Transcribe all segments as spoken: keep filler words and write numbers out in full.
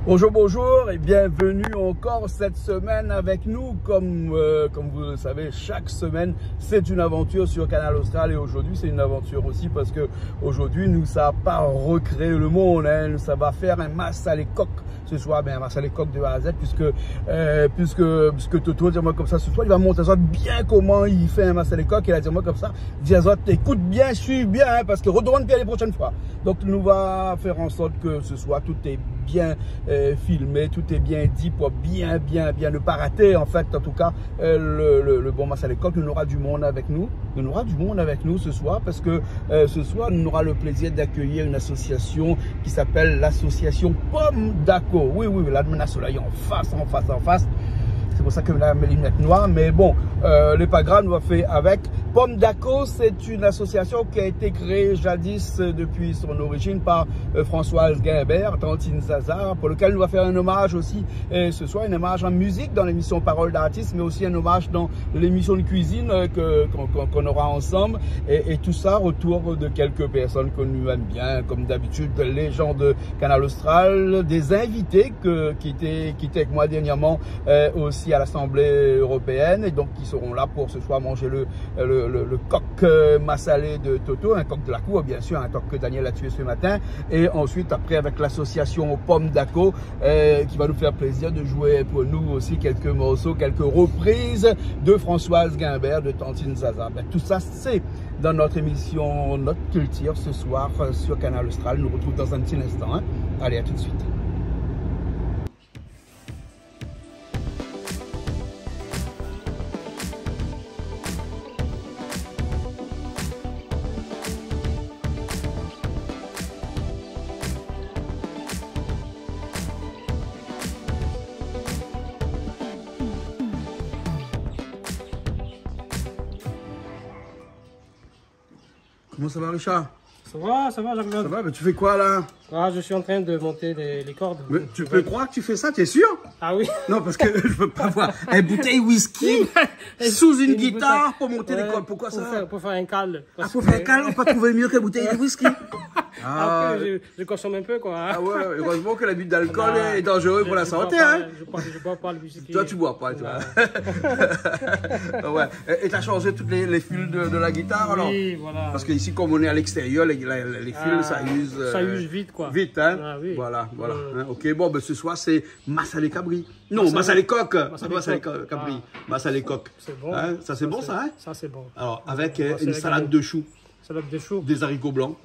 Bonjour, bonjour et bienvenue encore cette semaine avec nous. Comme, euh, comme vous le savez, chaque semaine, c'est une aventure sur Kanal Austral et aujourd'hui, c'est une aventure aussi parce que aujourd'hui, nou sa pa rekré le mond, hein. Nou sa va fé in masalé kok se soir, bin, in masalé kok de A à Z, puisque, euh, puisque, puisque Toto i di amoin konmsa se soir, li va montr azot bien koman i fé in masalé kok. É li la di amoin konmsa, di azot, ékout bien, suiv bien, hein, parske rotourn pi la proshèn foi. Donk, nou va fèr an sort ke se soir, tout lé bien, euh, filmé, tout lé bien di, pou bien, bien, bien ne pa raté, an fèt, an tou ka, euh, le, le, le bon masalé kok. Nou nora du mond avèk nou. Nou nora du mond avèk nou se soir, parske, euh, se soir, nou nora le plézir d'akèyir in asosiasion ki s'apèl l'asosiasion Pomme d'Acco. Oui, oui, la, nou na solèy an fas, an fas, an fas. Sé pou sa ke la mèt linèt noir, mé bon, euh, lé pa grav, nou va fé avèk. Pomme d'Acco, c'est une association qui a été créée jadis, euh, depuis son origine par, euh, Françoise Guimbert, Tantine Zaza, pour lequel nous va faire un hommage aussi, euh, ce soir, un hommage en musique dans l'émission Parole d'artiste, mais aussi un hommage dans l'émission de cuisine, euh, que, qu'on, qu'on, qu'on aura ensemble. Et, et tout ça autour de quelques personnes que nous aimons bien, comme d'habitude, des légendes de Kanal Austral, des invités que, qui étaient, qui étaient avec moi dernièrement, euh, aussi à l'Assemblée européenne, et donc qui seront là pour ce soir manger le, le, le, le coq, euh, massalé de Toto, un coq de la cour, bien sûr, un coq que Daniel a tué ce matin. Et ensuite, après, avec l'association Pomme d'Acco, euh, qui va nous faire plaisir de jouer pour nous aussi quelques morceaux, quelques reprises de Françoise Guimbert, de Tantine Zaza. Ben, tout ça, c'est dans notre émission Notre Culture ce soir, euh, sur Kanal Austral. Nous retrouvons dans un petit instant, hein. Allez, à tout de suite. Comment ça va, Richard ? Ça va, ça va, Jean-Claude. Ça va, mais tu fais quoi, là ? Ah, je suis en train de monter les, les cordes. Mais tu peux croire que tu fais ça, t'es sûr ? Ah oui. Non, parce que je veux pas voir une bouteille whisky sous une guitare pour monter les cordes. Pourquoi ça ? Pour faire, pour faire un cale. Ah, pour faire un cale, on peut trouver mieux que bouteille de whisky. Ah. Après, je, je consomme un peu, quoi. Ah ouais, heureusement que l'abus d'alcool est dangereux pour la santé, hein. Je bois pas, je bois pas le whisky. Toi, tu bois pas, toi. Ouais. Et, et t'as changé toutes les, les fils de, de la guitare, alors ? Oui, voilà. Parce que ici, comme on est à l'extérieur, les, les, les fils, ça use, ça use vite, quoi. Vite, hein. Ah oui. Voilà, voilà. Hein, ok, bon, ben, ce soir, c'est massalé cabri. Non, massalé coq. Massalé coq. Massalé co-, cabri. Massalé coq. C'est bon. Hein, ça, c'est bon, ça, hein ? Ça, c'est bon. Alors, avec, euh, une salade de choux. Salade de choux. Des haricots blancs.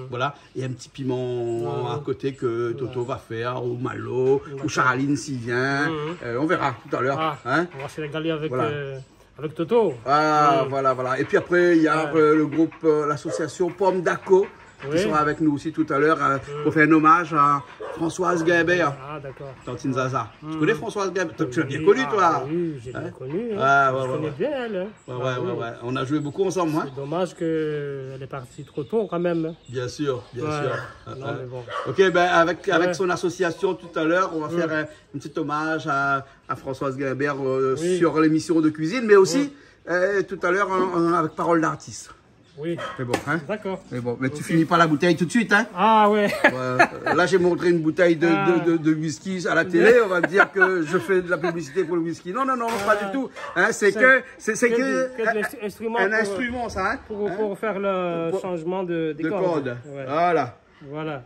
Voilà. Et un petit piment à côté que Toto va faire, ou Malo, ou Charline s'il vient. Euh, on verra tout à l'heure, hein. On va se régaler avec, euh, avec Toto. Ah, voilà, voilà. Et puis après, il y a, euh, le groupe, euh, l'association Pomme d'Acco, qui sera avec nous aussi tout à l'heure, euh, pour faire un hommage à Françoise Guimbert. Ah, d'accord. Tantine Zaza. Tu connais Françoise Guimbert ? Toi, tu l'as bien connue, toi. Ah oui, j'ai bien connu, hein. Ah, ouais, ouais. Je connais bien, elle, hein. Ouais, ouais, ouais. On a joué beaucoup ensemble, hein. C'est dommage qu'elle est partie trop tôt, quand même, hein. Bien sûr, bien sûr. Non, mais bon. Ok, ben, avec, avec son association, tout à l'heure, on va faire un, un petit hommage à, à Françoise Guimbert, euh, sur l'émission de cuisine, mais aussi, euh, tout à l'heure, en, en, avec Parole d'artiste. Oui. Mais bon, hein ? D'accord. Mais bon, mais tu finis pas la bouteille tout de suite, hein ? Ah ouais. Ouais, euh, là, j'ai montré une bouteille de, de, de, de whisky à la télé. On va me dire que je fais de la publicité pour le whisky. Non, non, non, non, pas du tout. Hein, c'est que, c'est, c'est que un, un instrument, ça, hein ? Pour, pour faire le changement de, de corde. Ouais. Voilà. Voilà.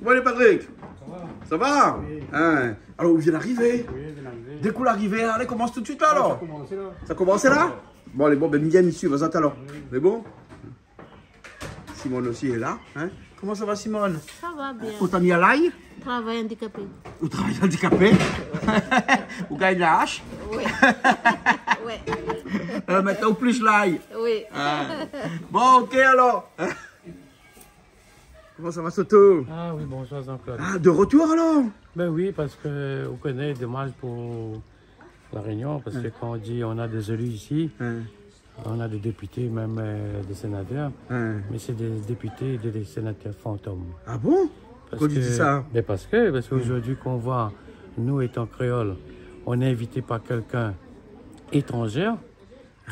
Koman i lé, Patrick ? Sa va ? Sa va ? Oui. Hein ? Alor, ou vien d'arivé ? Oui, je viens d'arriver. Dès qu'on arrive, allez, commence tout de suite, là, alors ? Ah, ça a commencé, là. Ça a commencé, là ? Ouais. Bon, allez, bon, ben, bien, monsieur, vas-y, alors. Oui. C'est bon ? Simone aussi est là, hein ? Comment ça va, Simone ? Ça va bien. Ou la mis lay ? Travay andikapé. Ou travay andikapé ? Ou gingn la ash ? Oui. Ouais. Euh, maintenant, ou plish lay ? Oui. Ah. Bon, ok, alors. Comment ça va, Toto ? Ah oui, bonjour, Jean-Claude. Ah, de retour, alors ? Ben oui, parce que vous connaissez, dommage pour La Réunion, parce que quand on dit on a des élus ici, on a des députés, même, euh, des sénateurs, mais c'est des députés et des sénateurs fantômes. Ah bon ? Pourquoi tu dis ça ? Mais parce que, parce qu'aujourd'hui, quand on voit, nous étant créoles, on est invité par quelqu'un étranger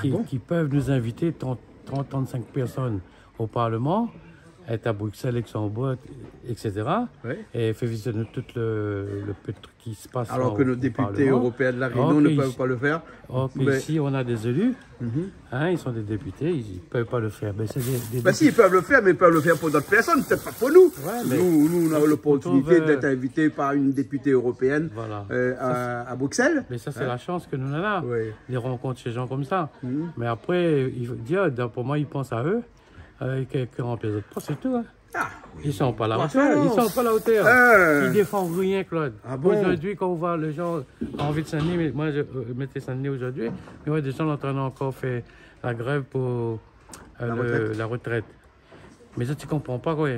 qui, qui peuvent nous inviter trente, trente, trente-cinq personnes au Parlement, être à Bruxelles, Luxembourg, et cetera. Ouais. Et faire visiter nous tout le, le peu de trucs qui se passent au Parlement. Alors que nos députés européens de La Réunion ne peuvent pas le faire. Or que ici, on a des élus, hein, ils sont des députés, ils peuvent pas le faire. Ben, c'est des, des députés. Ben si, ils peuvent le faire, mais ils peuvent le faire pour d'autres personnes, peut-être pas pour nous. Ouais, mais nous, nous, on a l'opportunité d'être invités par une députée européenne, euh, à, à Bruxelles. Voilà. Ça, c'est, mais ça, c'est la chance que nous, on a. Ouais. De rencontrer ces gens comme ça. Mais après, il faut dire, pour moi, ils pensent à eux, euh, que, que remplir d'autres postes, c'est tout, hein. Ah, oui. Ils sont pas à la hauteur, ils sont pas à la hauteur. Ils défendent rien, Claude. Ah bon ? Aujourd'hui, quand on voit les gens en ville de Saint-Denis, mais moi, je, euh, mettais Saint-Denis aujourd'hui, mais ouais, des gens sont en train encore faire la grève pour, euh, la retraite. Mais ça, tu comprends pas, quoi.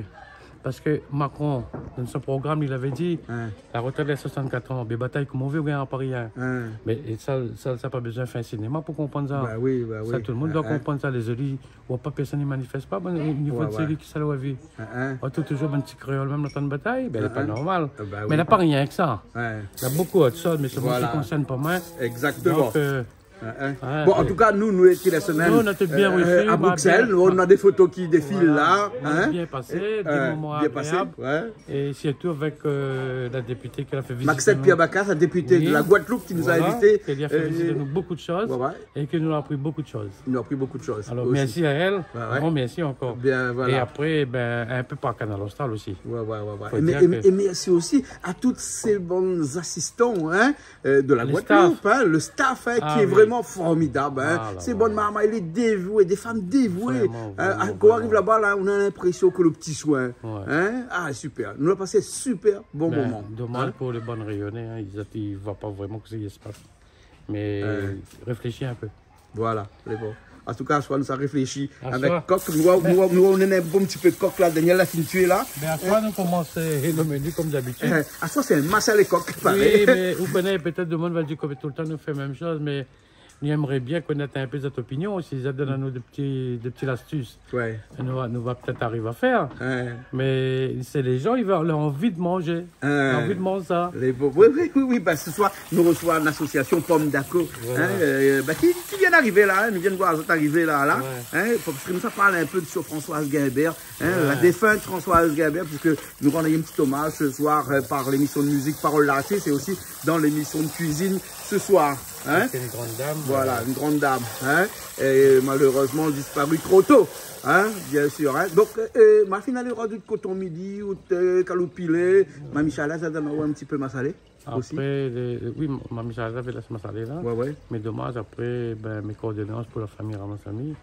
Parce que Macron, dans son programme, il avait dit, la retraite à soixante-quatre ans, mais bataille comme on veut, on gagne pas rien. Mais, et ça, ça, ça pas besoin de faire un cinéma pour comprendre ça. Bah oui, bah oui. Ça, tout le monde doit comprendre ça. Les élus, on voit pas personne ne manifeste pas, bon, au niveau de celui qui salue la vie. On trouve toujours un petit créole, même dans une bataille, ben, c'est pas normal. Ah bah oui. Mais il n'y a pas rien que ça. Il y a beaucoup d'autres choses, mais c'est moi qui concerne pas moi. Exactement. Donc, euh, bon, en tout cas, nous, nous étions la semaine, euh, à Bruxelles. Nous, on a bien reçu, on a bien, nou néna dé foto ki défil la, nou la bien pasé, dé moman agréab. Voilà, bien pasé, ouais. Et surtout avec, euh, la députée qui a fait visiter nous. Maxette Pierre Baccasse, la députée de la Guadeloupe, qui nous a invités, qui a fait visiter nous beaucoup de choses et qui nous a appris beaucoup de choses. Voilà. Nou la apri bonpé de shoz osi. Alors, merci à elle, grand merci encore. Bien, voilà. Et après, ben, un peu par Kanal Austral aussi. Faut dire que... É mèrsi osi a tout bann asistan, hein, euh, de la Guadeloupe, hein, le staff, hein, qui est vraiment formidable, hein. Ah oui. Sé bann marmay lé dévoué, dé fanm dévoué. Vraiment, vraiment. Kan ou ariv laba la, ou na linprésion ke lo pti soin, hein. Ah, super. Nou la pasé super bon moman. Ben, domaz pou lé bann Rényoné, hein, i, i voi pa vréman kosa i spas. Mé réfléshi in pé. Voilà, sé bon. An tou ka, aswar nou sa réfléshi avèk kok. Nou, nou, nou néna in bon ti pé kok la, Daniel la fine tué la. Ben, aswar nou komans, euh, lo meni kom dabitid. Aswar sé in masalé kok, parèy. Oui, mé ou koné, pétèt demoun va dir ke toultan nou fé mèm shoz, mé nou émré bien konèt in pé zot opinion osi, zot i donn anou dé pti, dé pti lastis. Ouais. Nou va, nou va pétèt ariv a fèr. Ouais. Mé sé lé jan, i va, la anvi de manzé. Hein, la anvi de manz sa. Lé bo-, oui, oui, oui, oui, ben, ce soir, nou resoi lasosiasion Pom Dako, hein, euh, ben, ki, ki vien arivé la, hein, nou vien voir zot arivé la, la, hein, parske nou sa parl in pé sur Françoise Guimbert, hein, la défunte Françoise Guimbert, puisque nous rendons un petit hommage ce soir, euh, par l'émission de musique Parole Lartiste et aussi dans l'émission de cuisine ce soir, hein. C'était une grande dame, voilà, euh, une grande dame, hein, et malheureusement disparue trop tôt, hein, bien sûr, hein. Donk, euh, euh, ma fine alé rod out koton midi, out, euh, kalout pilé, Mami Charla, sa donn aou in ti pé masalé osi. Apré, lé, oui, Mami Charla lavé lès masalé la. Ouais, ouais. Mé domaz, apré, ben, mes condoléances pour la famille Ramassamy.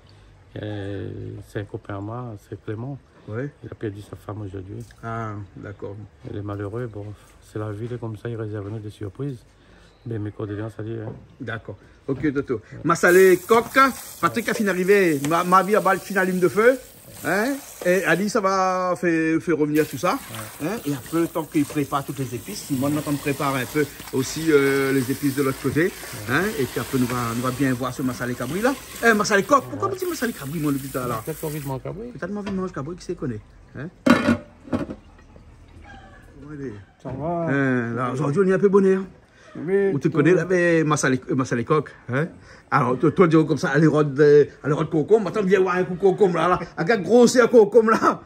Euh, c'est un copain à moi, c'est Clément. Ouais. Il a perdu sa femme aujourd'hui. Ah, d'accord. Il est malheureux, bon, c'est la vie, lé komsa, i rézèrv anou dé surpriz. Ben, mes condoléances à lui, hein. D'accord. Ok, Toto. Masalé kok, Patrick la fine arivé. Ma, Mavi la fine alim dofé. Hein ? É Alice sa va fé, fé revenir tout sa. Ouais. Hein ? É apré, lo tan k'i prépar tout lé zépis, moin, nou atann prépar in pé osi, euh, lé zépis de lot koté. Ouais. Hein ? É pi apré, nou va, nou va bien voir se masalé kabri la. Euh, masalé kok. Pourquoi on dit masalé kabri, moin, dopi talèr la ? Pétèt anvi de manz kabri. Pétèt anvi de manz kabri, kisa i koné ? Hein ? Alé. Sa va ? Hein, la, zordi, nou lé in pé bonèr. Ou té koné la, mé masalé, euh, masalé kok, hein ? Alor, toi, toi, di komsa, alé rod, euh, alé rod konkonm, atann, vien voir in kou konkonm la, la. Agard grosèr konkonm la.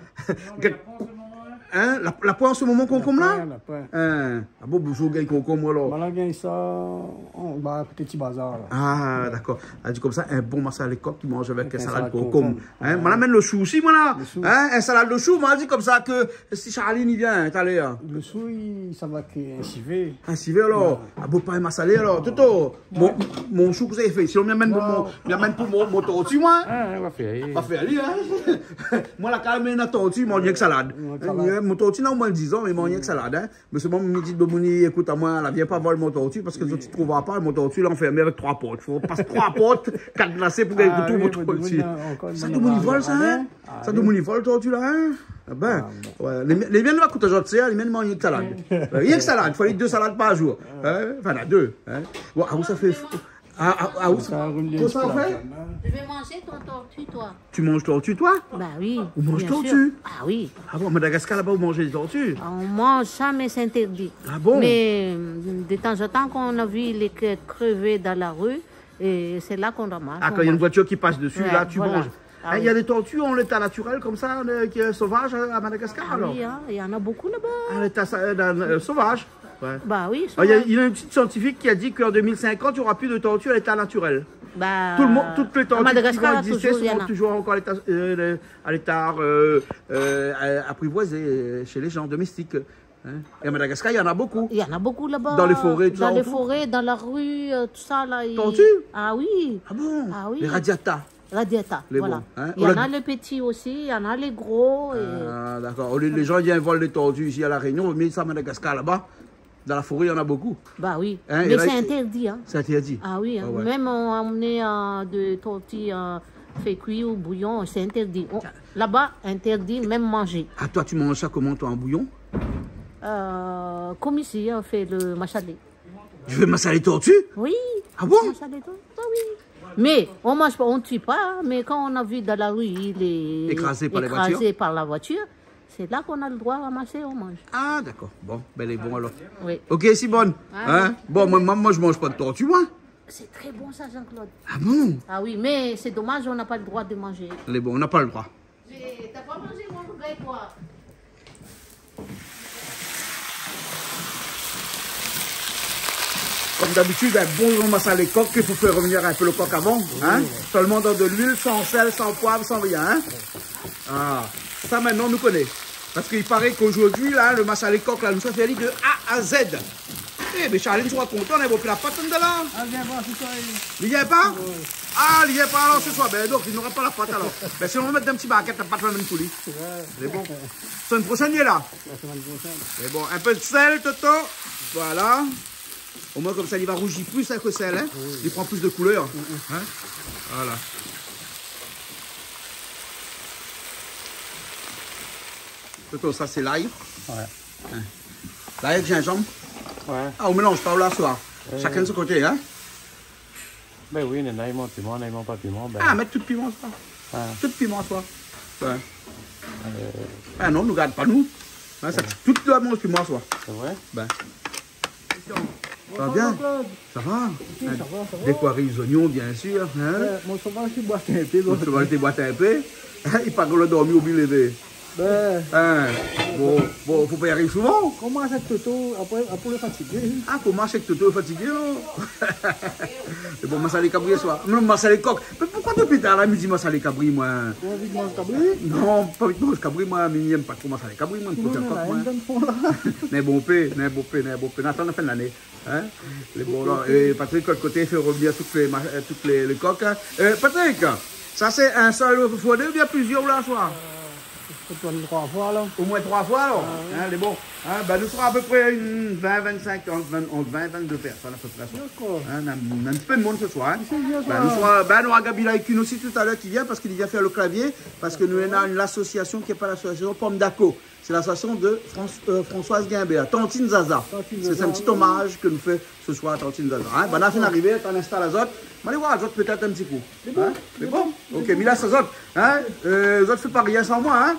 Hein ? La, la poin an se moman, konkonm la ? La poin, la poin. Hein ? Ah bon, bonjour, gagn konkonm, alor. Moin la gagn sa, an, ba, koté Ti Bazar, la. Ah, dakor. Èl di komsa, in bon masalé kok ki manz avèk in salad konkonm. Hein ? Moin la amenn lo shou osi, moin la. Lo shou. Hein ? In salad lo shou, moin la di komsa ke si Charline i vien talèr. Lo shou, i, sa va èk in sivé. In sivé, alor. Ouais. Ah bon, pa in masalé, alor. Toto, mon, mon shou, kosa i fé ? Sinon, mi amenn pou mon, mi amenn pou mon, mon torti, moin. Ah, va fé. Va fé ali, hein. Moin, la kaz, mé na torti, mi manz rienk salad. Ouais, salad. Euh, mon torti, na omoin diz an, mé mi manz rienk salad, hein. Mé sé bon, mi di, bon, mi di, ékout, amoin la, vien pa vol mon torti, parske si ti trouv pa, mon torti lé anfèrmé avèk troi port. Fo pas troi port, kadnasé pou gingn trouv mon torti. Ah oui, mé ankor, sa, demoun i vol sa, hein ? Ah oui. Sa, demoun i vol torti la, hein ? Ah ben, ouais. Lé, lé mien, va kout azot, sé, lé mien i manz rienk salad. Euh, rienk salad, fo dé salad par jour. Hein ? Anfin, na dé, hein ? Bon, ah, ou sa fé, Ah, ah, ah, ousa, ousa ou fé ? Je vais manger ton tortue, toi. Tu manges tortue, toi ? Bah oui, bien sûr. On mange tortue ? Ah oui. Ah bon, à Madagascar, là-bas, vous mangez des tortues ? On mange ça, mais c'est interdit. Ah bon ? Mais, euh, de temps en temps, quand on a vu les cre-, crever dans la rue, et c'est là qu'on ramasse, on mange. Ah, quand il y a une voiture qui passe dessus, là, tu manges. Ouais, voilà. Ah oui. Hein, il y a des tortues en état naturel comme ça, euh, qui est sauvage, euh, à Madagascar, alors ? Ah oui, hein, il y en a beaucoup là-bas. Ah, l'état sa-, euh, dans, euh, sauvage. Ouais. Bah oui, sauvage. Ah, il y a, il y a une petite scientifique qui a dit qu'en deux mille cinquante, il y aura plus de tortues à l'état naturel. Bah, tout le monde, toutes les tortues qui vont exister seront toujours encore à l'état, euh, à l'état, euh, euh, apprivoisé, euh, chez les gens domestiques. Hein ? Et à Madagascar, il y en a beaucoup. Il y en a beaucoup là-bas. Dans les forêts, tout ça, autour. Dans les forêts, dans la rue, euh, tout ça, là, ils... Tortues ? Ah oui. Ah bon ? Ah oui. Les radiata. Radiata, voilà. Les bons, hein ? Il y en a les petits aussi, il y en a les gros, et... Ah, d'accord. Au lieu de les gens, ils viennent voir les tortues ici à La Réunion, mais ça, à Madagascar, là-bas, dans la forêt, il y en a beaucoup. Bah oui. Hein, et là, c'est interdit, hein. C'est interdit. Ah oui, hein. Ah ouais. Même on a amené, euh, de tortilles, euh, fait cuit ou bouillon, c'est interdit. On, là-bas, interdit, même manger. Ah, toi, tu manges ça comment, toi, en bouillon ? Euh, comme ici, on fait le massalé. Tu fais massalé tortue ? Oui. Ah bon ? Massalé tortue, ah oui. Mais on mange pas, on tue pas, hein, mais quand on a vu dans la rue, il est écrasé par la voiture, c'est là qu'on a le droit à ramasser, on mange. Ah, d'accord. Bon, ben, elle est bon alors. Oui. Ok, c'est bon. Ah, hein ? Oui. Bon, moi, moi, moi, je mange pas de tortue, moi. C'est très bon, ça, Jean-Claude. Ah bon ? Ah oui, mais c'est dommage, on n'a pas le droit de manger. Elle est bon, on n'a pas le droit. T'as pas mangé mon rougail, toi ? Comme d'habitude, un bon massalé coq, il faut faire revenir un peu le coq avant, hein ? Oui, oui. Seulement dans de l'huile, sans sel, sans poivre, sans rien, hein ? Oui. Ah, ça maintenant, nous connaît. Parce qu'il paraît qu'aujourd'hui, là, le massalé coq, là, nou sa fé ali de A à Z. Eh, ben, Charline sera content, hein, bon, puis la pâte, là. Ah, viens voir, c'est ça, il... Il vient pas ? Ouais. Ah, il vient pas, alors, ce soir. Ben, donc, il n'aura pas la pâte, alors. Ben, sinon, on va mettre un petit baguette, la pâte, la même poulie. Ouais. C'est bon. Semaine prochaine, il est là. La semaine prochaine. Mais bon, un peu de sel, Toto. Voilà. Au moins, comme ça, il va rougir plus, hein, que sel, hein. Oui, oui. Il prend plus de couleur. Mm, mm. Hein ? Voilà. Toto, ça, c'est l'ail. Ouais. Hein. L'ail avec gingembre. Ouais. Ah, on mélange pas, là, ce soir. Ouais. Chacun de son côté, hein. Ben oui, néna i manz piman, néna i manz pa piman, ben. Ah, mèt tout piman, soi. Ah. Tout piman, soi. Ouais. Euh. Ah non, nou gard pa nou. Hein, sa, ouais, tout le monde piman, soi. C'est vrai ? Ben. Ça va bien ? Bonjour, Jean-Claude. Ça va ? Oui, ça va, ça va. Décorer les oignons, bien sûr, hein ? Ouais, mon sauvage, il boite un peu, l'autre. Mon sauvage, il boite un peu. Il parle de dormir au milieu. Ben. Hein, bon, bon, fo pa i ariv souvan. Koman sa, Toto, apré, apré lé fatigé. Ah, koman sa, Toto lé fatigé, non ? Mé bon, masalé kabri, soi. Non, masalé kok. Mé poukoi dopi talèr la mi di masalé kabri, moin ? Ou anvi manz kabri ? Non, pa anvi manz kabri, moin, mi yèm pa tro masalé kabri, moin, mi préfèr kok, moin. Sinon, néna inn dan fon la. Mé bon, pé, mé bon, pé, mé bon, pé. Atann la fin de lané. Hein ? Lé bon, la. É Patrick, lot koté, i fé revenir tout lé ma-, euh, tout lé, lé kok, hein. Euh, Patrick, sa sé in sèl fourné oubien plizièr, la, soi ? Euh, fo tourn troi foi, la. Omoin troi foi, alor. Ah, oui. Hein, lé bon. Hein, ben, nou sra apépré in vin, vin-sink, ant vin, ant vin, vin-dé pèrsone, apépré, soi. Dakor. Hein, néna, néna in ti pé d'moun sé soir, hein. Sé bien, ben, soi. Nou sra, ben, nou nora Gaby Laïcune osi talèr ki vien, parske li vien fé le klavié, parske nou néna in asosiasion ki apèl l'asosiasion Pomme d'Aco. Sé l'asosiasion de Franç-, euh, Françoise Guimbert, Tantine Zaza. Tantine Zaza, oui. Sé in ti omaz ke nou fé sé soir a Tantine Zaza. Hein, banna la fine arivé, atann, instal azot. M'a alé voir azot pétèt in ti kou. Lé bon, lé bon. Hein ? Lé bon. Ok, mi lès azot. Hein ? Euh, zot i fé pa rien san moin, hein ?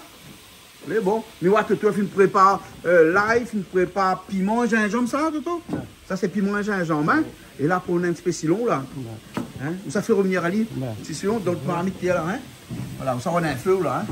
Lé bon. Mi oi Toto la fine prépar, euh, lay, fine prépar piman, zinzanm, sa, Toto ? Ouais. Sa sé piman é zinzanm, hein ? Ouais. É la, pou in ti pé silon, la. Ouais. Hein ? Ou sa fé revenir ali, ouais, ti silon, dan marmit, la, hein ? Voilà, ou sa rod in fé, la, hein ?